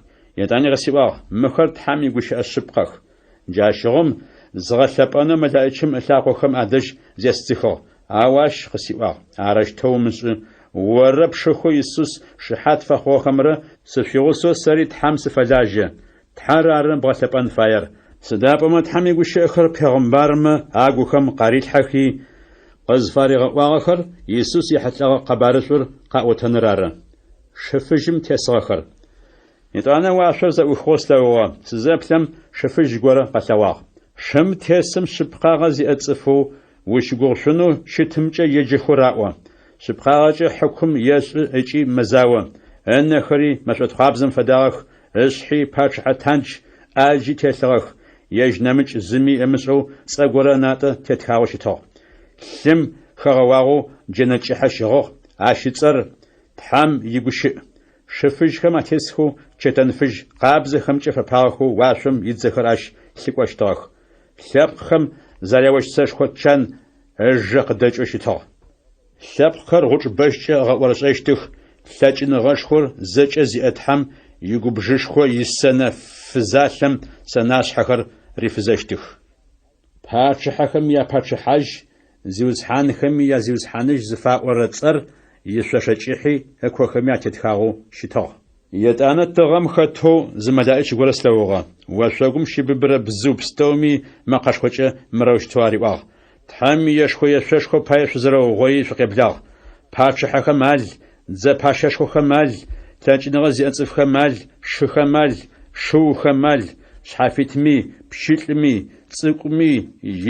A: Етӏани къысиӏуагъ, Мыхэр Тхьэм игущыӏэ шъыпкъэх. Джащыгъум згъэлъэпӏэнэу мэлаӏичым ылъакъохэм адэжь зесдзыхыгъ. Ау ащ къысиӏуагъ, Арэущтэу умышӏы, оррэ пшыхэу Исус шыхьат фэхъугъэхэмрэ сышъуигъусэу сэри Тхьэм сыфэлажьэ. Тхьэр ары бгъэлъэпӏэн фаер, сыда пӏомэ Тхьэм игущыӏэхэр пегъымбармэ агухэм къарилъхьэхи, къызфаригъэӏуагъэхэр Исус ехьылӏэгъэ къэбарышӏур къаӏотэныр ары. Шы фыжьым тесыгъэхэр. Етӏанэ уашъор зэӏухыгъэу слъэгъугъэ, сызэплъэм, шы фыжь горэ къэлъэгъуагъ. Шым тесым шъыпкъагъэ зиӏэ цӏыфэу ущыгугъышъунэу щытымкӏэ еджэхэу раӏо. Шъыпкъагъэкӏэ хьыкум ешӏы ыкӏи мэзао. Ынэхэри мэшӏотхъуабзэм фэдагъэх, ышъхьи пачъыхьэ тандж ӏаджи телъыгъэх, ежь нэмыкӏ зыми ымышӏэу цӏэ горэ ынатӏэ тетхагъэу щытыгъ. Лъым хэгъэуагъэу джэнэ кӏыхьэ щыгъыгъ, ащ ыцӏэр Тхьэм игущыӏ. Шы фыжьхэм атесхэу чэтэн фыжь къабзэхэмкӏэ фэпагъэхэу уашъом идзэхэр ащ лъыкӏощтыгъэх. Лъэпкъхэм зэряощт сэшхо чан ыжэ къыдэкӏэу щытыгъ. Лъэпкъхэр гъучӏ бэщкӏэ ыгъэӏорышӏэщтых, лъэкӏыныгъэшхор зэкӏэ зиӏэ Тхьэм игубжышхо исэнэ фызалъэм сэнашъхьэхэр рифызэщтых. Пачъыхьэхэм япачъыхьажь, зиусхьанхэми я Зиусхьаныжь зыфаӏорэ цӏэр ишъошэ кӏыхьи ыкохэми атетхагъэу щытыгъ. Етӏанэ тыгъэм хэтэу зы мэлаӏич горэ слъэгъугъэ. Ошъогум щыбыбырэ бзыу пстэуми мэкъэшхокӏэ мырэущтэу ариӏуагъ, Тхьэм иешхо-ешъошхо пае шъузэрэугъои шъукъеблагъ. Пачъыхьэхэм ал, дзэ пащэшхохэм ал, лъэкӏыныгъэ зиӏэ цӏыфхэм ал, шыхэм ал, шыухэм ал, шъхьафитми, пщылӏми, цӏыкӏуми,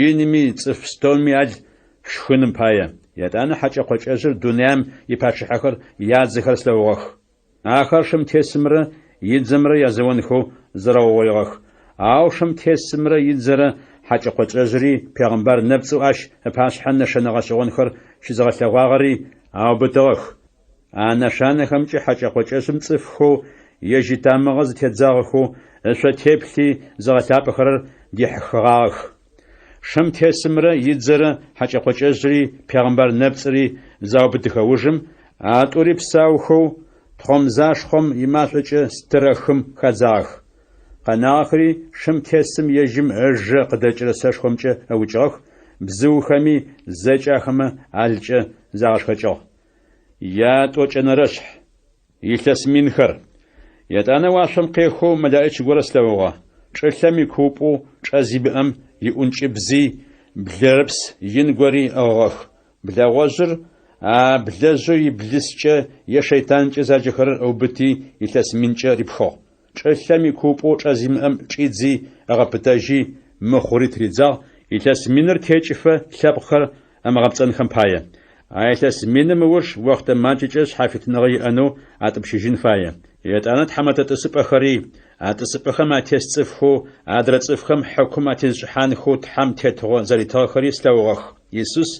A: инми, цӏыф пстэуми ал шхыным пае. Етӏанэ хьэкӏэ-къокӏэжъыр дунаим ипачъыхьэхэр ядзэхэр слъэгъугъэх. Ахэр шым тесымрэ идзэмрэ язэонхэу зэрэугъоигъэх. Ау шым тесымрэ идзэрэ хьэкӏэ-къокӏэжъри пегъымбар нэпцӏэу ащ ыпашъхьэ нэшэнэ гъэшӏэгъонхэр щызыгъэлъэгъуагъэри аубытыгъэх. А нэшанэхэмкӏэ хьэкӏэ-къокӏэжъым цӏыфхэу ежь итамыгъэ зытедзагъэхэу ышъо теплъи зыгъэлъапӏэхэрэр дихьыхыгъагъэх. Шым тесымрэ идзэрэ хьэкӏэ-къокӏэжъри пегъымбар нэпцӏри заубытыхэ ужым, а тӏури псаухэу тхъомзашхъом имашӏокӏэ стырэ хым хадзагъэх. Къэнагъэхэри шым тесым ежьым ыжэ къыдэкӏырэ сэшхомкӏэ ыукӏыгъэх, бзыухэми зэкӏэ ахэмэ алкӏэ загъэшхэкӏыгъ. Ятӏокӏэнэрэшъхь. Илъэс минхэр. Етӏанэ уашъом къехэу мэлаӏич горэ слъэгъугъэ. Чӏылъэм икуупӏэу чӏэ зимыӏэм иӏункӏыбзи блэрыпс ин гори ыӏыгъыгъэх. Блэгъожъыр, а блэжъэу иблыскӏэ е шэйтанкӏэ заджэхэрэр ыубыти илъэс минкӏэ рипхыгъ. Чӏылъэм икуупӏэу чӏэ зимыӏэм чӏидзи ыгъэпытэжьи, мыхъури тыридзагъ, илъэс миныр текӏыфэ лъэпкъхэр ымыгъэпцӏэнхэм пае. А илъэс миным ыуж охътэ макӏэкӏэ шъхьафитыныгъэ иӏэнэу атӏупщыжьын фае. Етӏанэ тхьэмэтэ тӏысыпӏэхэри, а тӏысыпӏэхэм атес цӏыфхэу адрэ цӏыфхэм хьыкум атезышӏыхьанхэу Тхьэм тетыгъо зэритыгъэхэри слъэгъугъэх. Исус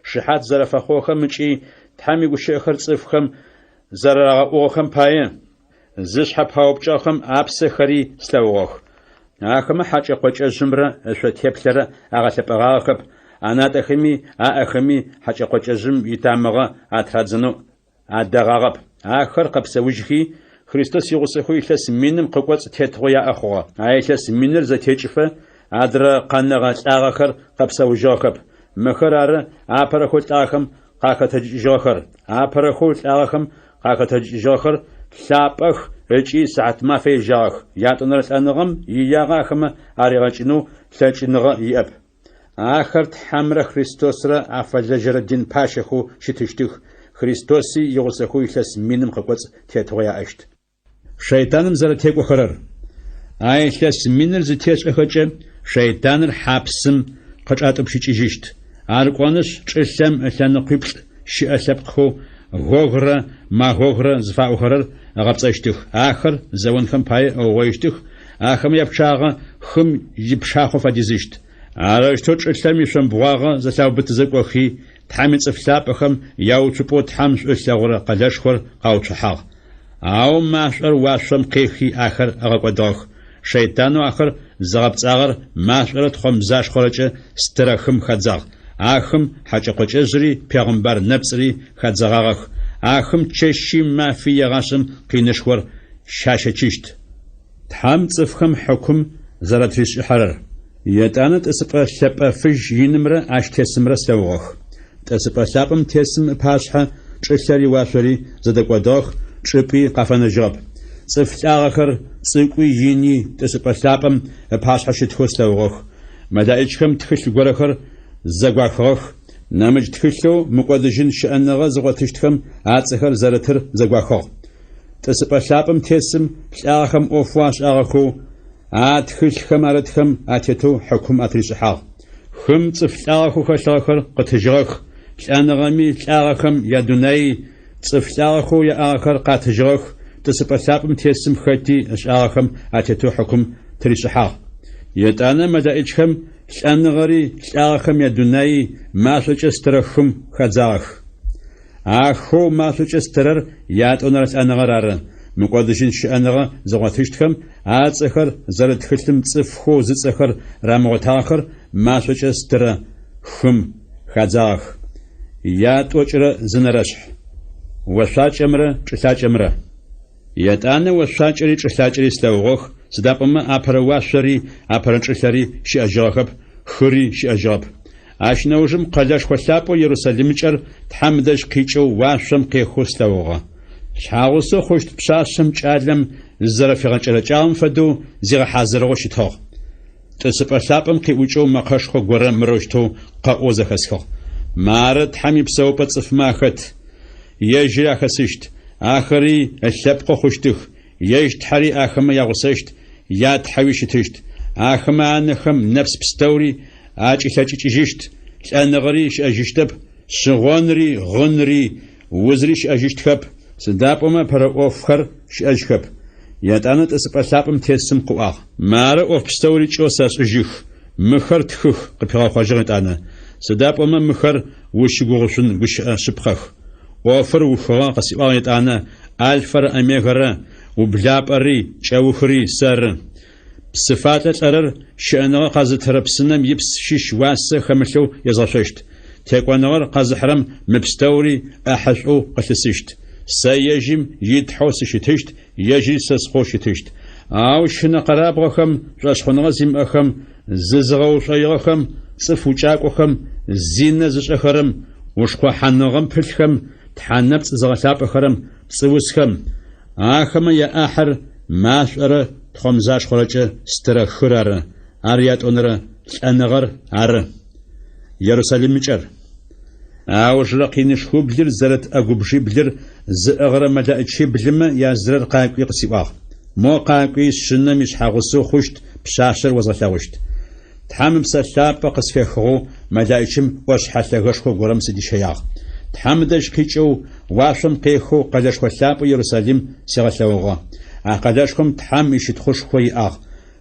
A: шыхьат зэрэфэхъугъэхэм ыкӏи Тхьэм игущыӏэхэр цӏыфхэм зэрарагъэӏугъэхэм пае, Зышъхьэ паупкӏыгъэхэм апсэхэри слъэгъугъэх. Ахэмэ хьэкӏэ-къокӏэжъымрэ ышъо теплъэрэ агъэлъэпӏэгъагъэхэп, анатӏэхэми аӏэхэми хьэкӏэ-къокӏэжъым итамыгъэ атырадзэнэу адэгъагъэп. Ахэр къэпсэужьхи, Христос игъусэхэу илъэс миным къыкӏоцӏ тетыгъо яӏэ хъугъэ. А илъэс миныр зэтекӏыфэ адрэ къэнэгъэ лӏагъэхэр къэпсэужьыгъэхэп. Мыхэр ары апэрэхэу лӏагъэхэм къахэтэджыкӏыжьыгъэхэр. Апэрэхэу лӏагъэхэм къахэтэджыкӏыжьыгъэхэр лъапӏэх ыкӏи сыхьатмафэ ежьагъэх. Ятӏонэрэ лӏэныгъэм иягъэ ахэмэ аригъэкӏынэу лъэкӏыныгъэ иӏэп. Ахэр Тхьэмрэ Христосрэ афэлэжьэрэ дин пащэхэу щытыщтых, Христоси игъусэхэу илъэс миным къыкӏоцӏ тетыгъо яӏэщт. Шэйтаным зэрэтекӏохэрэр. А илъэс миныр зытешӏэхэкӏэ, шэйтаныр хьапсым къычӏатӏупщыкӏыжьыщт. Ар кӏонышъ, чӏылъэм ылъэныкъуиплӏ щыӏэ лъэпкъхэу Гогрэ Магогрэ зыфаӏохэрэр ыгъэпцӏэщтых. Ахэр зэонхэм пае ыугъоищтых, ахэмэ япчъагъэ хым ипшахъо фэдизыщт. Арэущтэу чӏылъэм ишъомбгъуагъэ зэлъаубытызэ кӏохи, Тхьэм ицӏыф лъапӏэхэм яуцупӏэу Тхьэм шӏу ылъэгъурэ къэлэшхор къауцухьагъ. Ау машӏор уашъом къехи ахэр ыгъэкӏодыгъэх. Шэйтанэу ахэр зыгъэпцӏагъэр машӏорэ тхъомзашхъорэкӏэ стырэ хым хадзагъ. А хым хьакӏэ-къокӏэжъри пегъымбар нэпцӏри хадзэгъагъэх. А хым чэщи мафи егъашӏэм къинышхор щащэчыщт. Тхьэм цӏыфхэм хьыкум зэратришӏыхьэрэр. Етӏанэ тӏысыпӏэ лъэпӏэ фыжь инымрэ ащ тесымрэ слъэгъугъэх. Тӏысыпӏэ лъапӏэм тесым ыпашъхьэ чӏылъэри уашъори зэдэкӏодыгъэх, чӏыпӏи къафэнэжьыгъэп. Цӏыф лӏагъэхэр, цӏыкӏуи ини, тӏысыпӏэ лъапӏэм ыпашъхьэ щытхэу слъэгъугъэх. Мэлаӏичхэм тхылъ горэхэр зэгуахыгъэх, нэмыкӏ тхылъэу мыкӏодыжьын щыӏэныгъэ зыгъотыщтхэм ацӏэхэр зэрытыр зэгуахыгъ. Тӏысыпӏэ лъапӏэм тесым лӏагъэхэм ӏофэу ашӏагъэхэу а тхылъхэм арытхэм атетэу хьыкум атришӏыхьагъ. Хым цӏыф лӏагъэхэу хэлъыгъэхэр къытыжьыгъэх, лӏэныгъэми лӏагъэхэм ядунаий цӏыф лӏагъэхэу яӏагъэхэр къатыжьыгъэх, тӏысыпӏэ лъапӏэм тесым хэти ышӏагъэхэм атетэу хьыкум тыришӏыхьагъ. Етӏанэ мэлаӏичхэм лӏэныгъэри лӏагъэхэм ядунаий машӏокӏэ стырэ хым хадзагъэх. А хэу машӏокӏэ стырэр ятӏонэрэ лӏэныгъэр ары, мыкӏодыжьын щыӏэныгъэ зыгъотыщтхэм ацӏэхэр зэрыт тхылъым цӏыфхэу зыцӏэхэр рамыгъотагъэхэр машӏокӏэ стырэ хым хадзагъэх. Ятӏокӏырэ зы нэрэшъхь. Ошъуакӏэмрэ чӏылъакӏэмрэ. Етӏанэ ошъуакӏэри чӏылъакӏэри слъэгъугъэх, сыда пӏомэ апэрэ уашъори апэрэ чӏылъэри щыӏэжьыгъэхэп, хыри щыӏэжьыгъэп. Ащ нэужым къэлэшхо лъапӏэу Ерусалимыкӏэр Тхьэм ыдэжь къикӏэу уашъом къехэу слъэгъугъэ. Шъхьагъусэу хъущт пшъашъэм кӏалэм зызэрэфигъэкӏэрэкӏагъэм фэдэу зигъэхьазырыгъэу щытыгъ. Тӏысыпӏэ лъапӏэм къиӏукӏэу мэкъэшхо горэ мырэущтэу къэӏоу зэхэсхыгъ, Мары Тхьэм ипсэупӏэ цӏыфмэ ахэт, Ежьыри ахэсыщт, ахэри ылъэпкъэу хъущтых, Ежь Тхьэри ахэмэ ягъусэщт, я Тхьэуи щытыщт. Ахэмэ анэхэм нэпс пстэури акӏилъэкӏыкӏыжьыщт, лӏэныгъэри щыӏэжьыщтэп, шъыгъонри, гъынри, узри щыӏэжьыщтхэп, сыда пӏомэ ыпэрэ ӏофхэр щыӏэжьхэп. Етӏанэ тӏысыпӏэ лъапӏэм тесым къыӏуагъ. Мары ӏоф пстэури кӏэу сэшӏыжьых, мыхэр тхых, къыпигъэхъожьыгъ етӏанэ, сыда пӏомэ мыхэр ущыгугъышъун гущыӏэ шъыпкъэх. ӏофыр ухыгъэ, къысиӏуагъ етӏанэ, Альфэрэ Омегэрэ, ублапӏэри, кӏэухыри сэры. Псы фалӏэ лӏэрэр щыӏэныгъэ къэзытырэ псынэм ипс щыщ уасэ хэмылъэу езгъэшъощт. Текӏоныгъэр къэзыхьырэм мы пстэури ӏэхьышӏоу къылъысыщт. Сэ ежьым и Тхьэу сыщытыщт, ежьыри сэ скъоу щытыщт. Ау щынэ-къэрабгъэхэм, шӏошъхъуныгъэ зимыӏэхэм, зызыгъэушӏоигъэхэм, цӏыф укӏакӏохэм, зинэ зышӏэхэрэм, ушхъухьаныгъэм пылъхэм, тхьэ нэпцӏ зыгъэлъапӏэхэрэм, пцӏыусхэм, Ахэмэ яӏахьыр машӏорэ тхъомзашхъорэкӏэ стырэ хыр ары, ар ятӏонэрэ лӏэныгъэр ары. Ерусалимыкӏэр. Аужырэ къинышхублыр зэрыт ӏэгубжъиблыр зыӏыгъырэ мэлэӏычиблымэ язырэр къакӏуи къысиӏуагъ, Мо къакӏуи, Шъынэм ишъхьагъусэу хъущт пшъашъэр озгъэлъэгъущт. Тхьэм Ыпсэ Лъапӏэ къысфехыгъэу мэлаӏичым ӏошъхьэ лъэгэшхо горэм сыдищэягъ. Тхьэм ыдэжь къикӏэу, уашъом къехэу къэлэшхо лъапӏэу Ерусалим сигъэлъэгъугъэ. А къэлэшхом Тхьэм ищытхъушхо иӏагъ.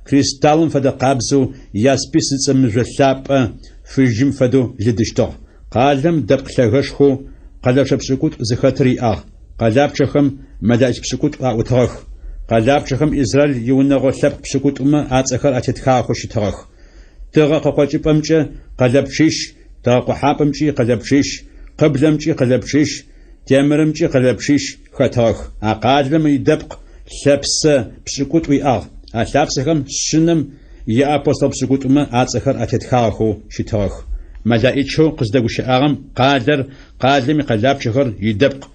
A: Кристаллым фэдэ къабзэу, яспис зыцӏэ мыжъо лъапӏэ фыжьым фэдэу лыдыщтыгъ. Къалэм дэпкъ лъэгэшхоу къэлэпчъэ пшӏыкӏутӏу зыхэтыр иӏагъ. Къэлапчъэхэм мэлаӏич пшӏыкӏутӏу аӏутыгъэх. Къэлапчъэхэм Израиль иунэгъо лъэпкъ пшӏыкӏутӏумэ ацӏэхэр атетхагъэхэу щытыгъэх. Тыгъэ къыкъокӏыпӏэмкӏэ къэлэпчъищ, тыгъэкъохьапӏэмкӏи къэлэпчъищ, къыблэмкӏи къэлэпчъищ, темырымкӏи къэлэпчъищ хэтыгъэх. А къалэм идэпкъ лъэпсэ пшӏыкӏутӏу иӏагъ. А лъапсэхэм Шъынэм иапостол пшӏыкӏутӏумэ ацӏэхэр атетхагъэхэу щытыгъэх. Мэлаӏичэу къыздэгущыӏагъэм къалэр, къалэм икъэлапчъэхэр идэпкъ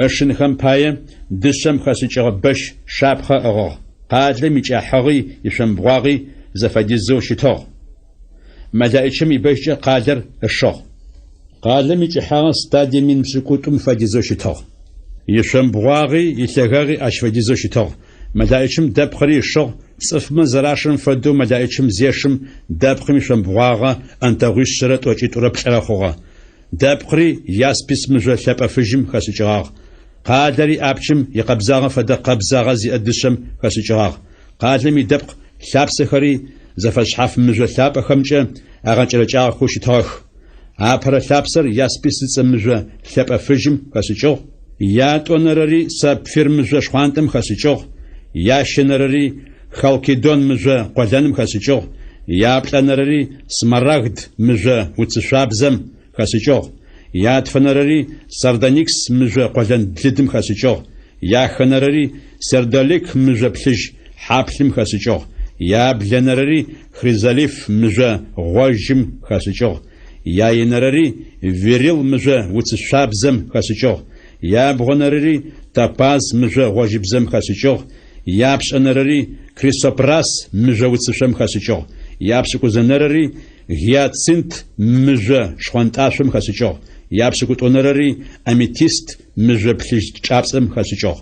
A: ышынхэм пае, дышъэм хэшӏыкӏыгъэ бэщ шапхъэ ыӏыгъыгъ. Къалэм икӏыхьагъи ишъомбгъуагъи зэфэдизэу щытыгъ. Мэлаӏичым ибэщкӏэ къалэр ышыгъ. Къалэм икӏыхьагъэ стадие 8,000 фэдизэу щытыгъ. Ишъомбгъуагъи илъэгагъи ащ фэдизэу щытыгъ. Мэлаӏичым дэпкъыри ышыгъ, цӏыфмэ зэрашырэм фэдэу мэлаӏичым зешым, дэпкъым ишъомбгъуагъэ ӏэнтэгъуишъэрэ тӏокӏитӏурэ плӏырэ хъугъэ. Дэпкъри яспис мыжъо лъэпӏэ фыжьым хэшӏыкӏыгъагъ. Къалэри апчым икъэбзагъэ фэдэ къэбзагъэ зиӏэ дышъэм хэшӏыкӏыгъагъ. Къалэм идэпкъ лъапсэхэри зэфэшъхьаф мыжъо лъапӏэхэмкӏэ агъэкӏэрэкӏагъэхэу щытыгъэх. Апэрэ лъапсэр яспис зыцӏэ мыжъо лъэпӏэ фыжьым хэшӏыкӏыгъ, ятӏонэрэри сапфир мыжъо шхъуантӏэм хэшӏыкӏыгъ, ящэнэрэри халкидон мыжъо къолэным хэшӏыкӏыгъ, яплӏэнэрэри смарагд мыжъо уцышъуабзэм хэшӏыкӏыгъ, ятфэнэрэри сардоникс мыжъо къолэн лыдым хэшӏыкӏыгъ, яхэнэрэри сердолик мыжъо плъыжь хьаплъым хэшӏыкӏыгъ, яблэнэрэри хризолиф мыжъо гъожьым хэшӏыкӏыгъ, яенэрэри берилл мыжъо уцышъуабзэм хэшӏыкӏыгъ, ябгъонэрэри топаз мыжъо гъожьыбзэм хэшӏыкӏыгъ, япшӏэнэрэри крисопрас мыжъо уцышъом хэшӏыкӏыгъ, япшӏыкӏузэнэрэри гиацинт мыжъо шхъонтӏашъом хэшӏыкӏыгъ, япшӏыкӏутӏонэрэри аметист мыжъо плъыжь чӏапцӏэм хэшӏыкӏыгъ.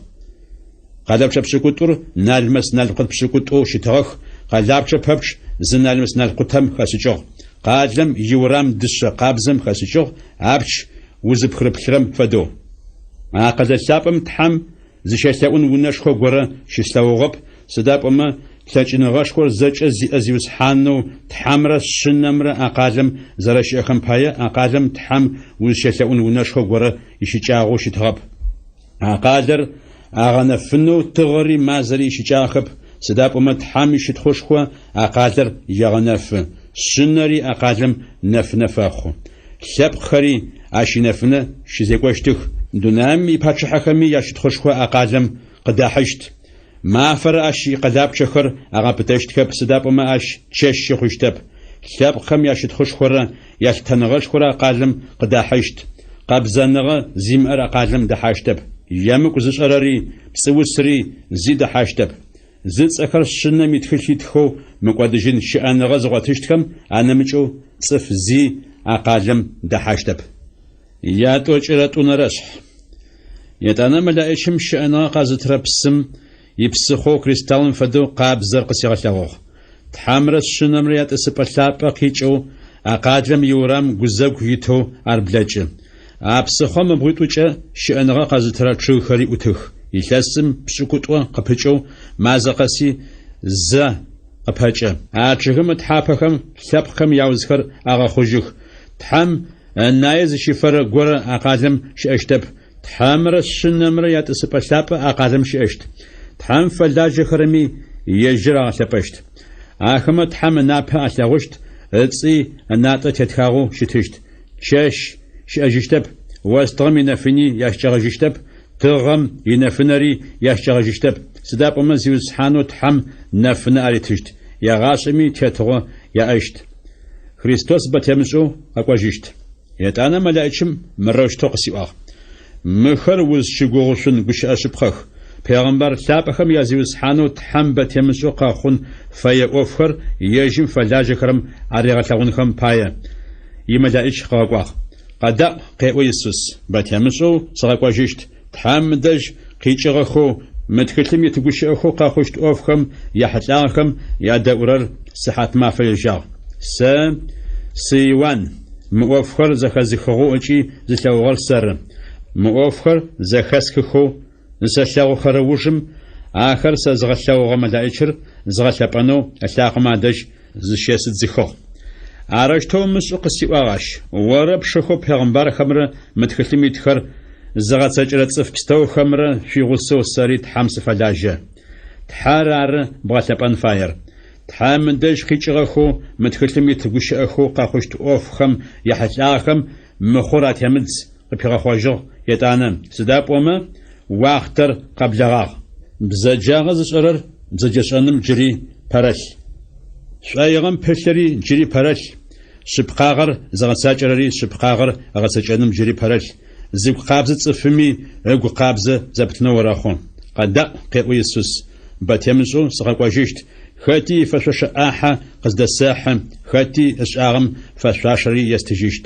A: Къэлэпчъэ пшӏыкӏутӏур налмэс-налкъут пшӏыкӏутӏоу щытыгъэх, къэлапчъэ пэпчъ зы налмэс-налкъутэм хэшӏыкӏыгъ. Къалэм иурам дышъэ къабзэм хэшӏыкӏыгъ, апч узыпхырыплъырэм фэдэу. А къэлэ лъапӏэм Тхьэм зыщелъэӏун унэшхо горэ щыслъэгъугъэп, сыда пӏомэ лъэкӏыныгъэшхор зэкӏэ зиӏэ Зиусхьанэу Тхьэмрэ Шъынэмрэ а къалэм зэрэщыӏэхэм пае а къалэм Тхьэм узщелъэӏун унэшхо горэ ищыкӏагъэу щытыгъэп. А къалэр агъэнэфынэу тыгъэри мазэри ищыкӏагъэхэп, сыда пӏомэ Тхьэм ищытхъушхо а къалэр егъэнэфы, Шъынэри а къалэм нэфынэ фэхъу. Лъэпкъхэри ащ инэфынэ щызекӏощтых, дунаим ипачъыхьэхэми ящытхъушхо а къалэм къыдахьыщт. Мафэрэ ащ икъэлапчъэхэр агъэпытэщтхэп, сыда пӏомэ ащ чэщы хъущтэп. Лъэпкъхэм ящытхъушхорэ ялъытэныгъэшхорэ а къалэм къыдахьыщт. Къэбзэныгъэ зимыӏэр а къалэм дэхьащтэп. Емыкӏу зышӏэрэри, пцӏыусри зи дэхьащтэп. Зыцӏэхэр Шъынэм итхылъ итхэу мыкӏодыжьын щыӏэныгъэ зыгъотыщтхэм анэмыкӏэу цӏыф зи а къалэм дэхьащтэп. Ятӏокӏырэ тӏунэрэшъхь. Етӏанэ мэлаӏичым щыӏэныгъэ къэзытырэ псым ипсыхъоу кристаллым фэдэу къабзэр къысигъэлъэгъугъ. Тхьэмрэ Шъынэмрэ ятӏысыпӏэ лъапӏэ къикӏэу а къалэм иурам гузэгу итэу ар блэкӏы. А псыхъом ыбгъуитӏукӏэ щыӏэныгъэ къэзытырэ чъыгхэри ӏутых, илъэсым пшӏыкӏутӏо къыпыкӏэу мазэ къэси зэ къыпэкӏэ. А чъыгым ытхьапэхэм лъэпкъхэм яузхэр агъэхъужьых. Тхьэм ынае зыщыфэрэ горэ а къалэм щыӏэщтэп, Тхьэмрэ Шъынэмрэ ятӏысыпӏэ лъапӏэ а къалэм щыӏэщт. Тхьэм фэлажьэхэрэми ежьыр агъэлъэпӏэщт. Ахэмэ Тхьэм ынапэ алъэгъущт, ыцӏи ынатӏэ тетхагъэу щытыщт. Чэщ щыӏэжьыщтэп, остыгъэм инэфыни ящыкӏэгъэжьыщтэп, тыгъэм инэфынэри ящыкӏэгъэжьыщтэп, сыда пӏомэ Зиусхьанэу Тхьэм нэфынэ аритыщт, егъашӏэми тетыгъо яӏэщт. Христос бэ темышӏэу къэкӏожьыщт. Етӏанэ мэлаӏичым мырэущтэу къысиӏуагъ, Мыхэр узщыгугъышъун гущыӏэ шъыпкъэх. Пегъэмбар лъапӏэхэм я Зиусхьанэу Тхьэм бэ темышӏэу къэхъун фэе ӏофхэр ежьым фэлажьэхэрэм аригъэлъэгъунхэм пае, имэлаӏич къыгъэкӏуагъ. Къэдаӏу, къеӏо Исус, бэ темышӏэу сыкъэкӏожьыщт, Тхьэм ыдэжь къикӏыгъэхэу мы тхылъым ит гущыӏэхэу къэхъущт ӏофхэм яхьылӏагъэхэм ядэӏурэр сыхьатмафэ ежьагъ. Сэ сы Иуан, мы ӏофхэр зэхэзыхыгъэу ыкӏи зылъэгъугъэр сэры. Мы ӏофхэр зэхэсхыхэу зысэлъэгъухэрэ ужым ахэр сэзыгъэлъэгъугъэ мэлаӏичыр згъэлъэпӏэнэу ылъакъомэ адэжь зыщесыдзыхыгъ. Арэущтэу умышӏы къысиӏуагъ ащ, орэ пшыхэу пегъымбархэмрэ мы тхылъым итхэр зыгъэцэкӏэрэ цӏыф пстэухэмрэ шъуигъусэу сэри Тхьэм сыфэлажьэ. Тхьэр ары бгъэлъэпӏэн фаер. Тхьэм ыдэжь къикӏыгъэхэу мы тхылъым ит гущыӏэхэу къэхъущт ӏофхэм яхьылӏагъэхэм мыхъур атемыдз, къыпигъэхъожьыгъ етӏанэ, сыда пӏомэ уахътэр къэблэгъагъ. Бзэджагъэ зышӏэрэр бзэджэшӏэным джыри пэрэлъ. Шӏоигъэм пылъыри джыри пэрэлъ, шъыпкъагъэр зыгъэцакӏэрэри шъыпкъагъэр ыгъэцэкӏэным джыри пэрэлъ, зыгу къабзэ цӏыфыми ыгу къабзэ зэпытынэу орэхъу. Къэдаӏу, къеӏо Исус, бэ темышӏэу сыкъэкӏожьыщт, хэти ифэшъошэ ӏахьэ къыздэсэхьы, хэти ышӏагъэм фэшъуашэри естыжьыщт.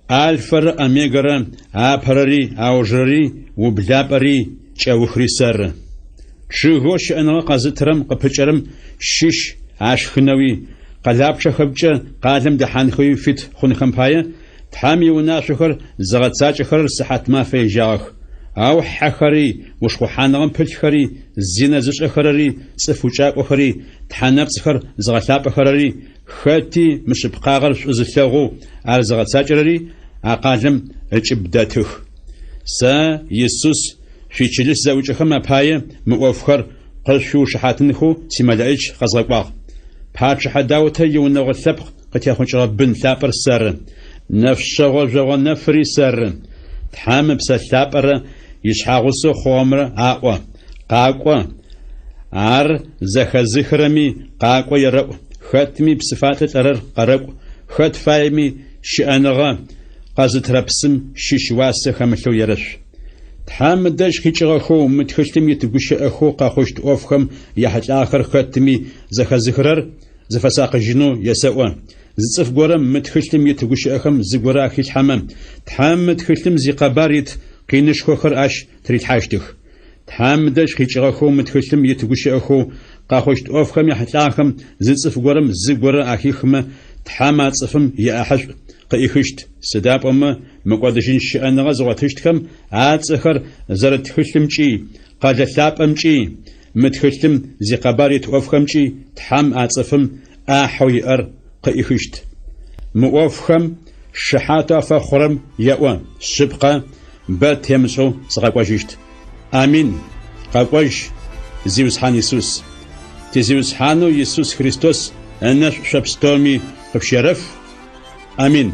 A: Альфэрэ Омегэрэ, апэрэри аужырэри, ублапӏэри кӏэухри сэры. Чъыгэу щыӏэныгъэ къэзытырэм къыпыкӏэрэм щыщ ашхынэуи, къэлапчъэхэмкӏэ къалэм дэхьанхэуи фит хъунхэм пае, Тхьэм иунашъохэр зыгъэцакӏэхэрэр сыхьатмафэ ежьагъэх. Ау хьэхэри, ушхъухьаныгъэм пылъхэри, зинэ зышӏэхэрэри, цӏыф укӏакӏохэри, тхьэ нэпцӏхэр зыгъэлъапӏэхэрэри, Хэти мышъыпкъагъэр шӏу зылъэгъоу ар зыгъэцакӏэрэри а къалэм ыкӏыб дэтых. Сэ, Исус, шъуичылыс зэӏукӏэхэм апае мы ӏофхэр къышъуиушыхьатынхэу симэлэӏич къэзгъэкӏуагъ. Пачъыхьэ Даутэ иунэгъо лъэпкъ къытехъукӏыгъэ бын лъапӏэр сэры, нэфшъэгъо жъогъо нэфыри сэры. Тхьэм Ыпсэ Лъапӏэрэ ишъхьагъусэу хъугъэмрэ аӏо, Къакӏо! Ар зэхэзыхырэми къакӏо ерэӏу, хэтми псыфалӏэ лӏэрэр къэрэкӏу, хэт фаеми щыӏэныгъэ къэзытырэ псым щыщ уасэ хэмылъэу ерэшъу. Тхьэм ыдэжь къикӏыгъэхэу мы тхылъым ит гущыӏэхэу къэхъущт ӏофхэм яхьылӏагъэхэр хэтми зэхэзыхырэр зыфэсакъыжьынэу есэӏо. Зы цӏыф горэм мы тхылъым ит гущыӏэхэм зыгорэ ахилъхьэмэ, Тхьэм мы тхылъым зикъэбар ит къинышхохэр ащ тырилъхьащтых. Тхьэм ыдэжь къикӏыгъэхэу мы тхылъым ит гущыӏэхэу къэхъущт ӏофхэм яхьылӏагъэхэм зы цӏыф горэм зыгорэ ахихмэ, Тхьэм а цӏыфым иӏахьышӏу къыӏихыщт, сыда пӏомэ мыкӏодыжьын щыӏэныгъэ зыгъотыщтхэм ацӏэхэр зэрыт тхылъымкӏи, къэлэ лъапӏэмкӏи, мы тхылъым зикъэбар ит ӏофхэмкӏи Тхьэм а цӏыфым ӏахьэу иӏэр къыӏихыщт. Мы ӏофхэм шыхьатэу афэхъурэм еӏо, Шъыпкъэ, бэ темышӏэу сыкъэкӏожьыщт. Амин! Къэкӏожь, Зиусхьан Исус! Ти Зиусхьанэу Исус Христос ынэшӏу шъо пстэуми къышъущерэф. Амин!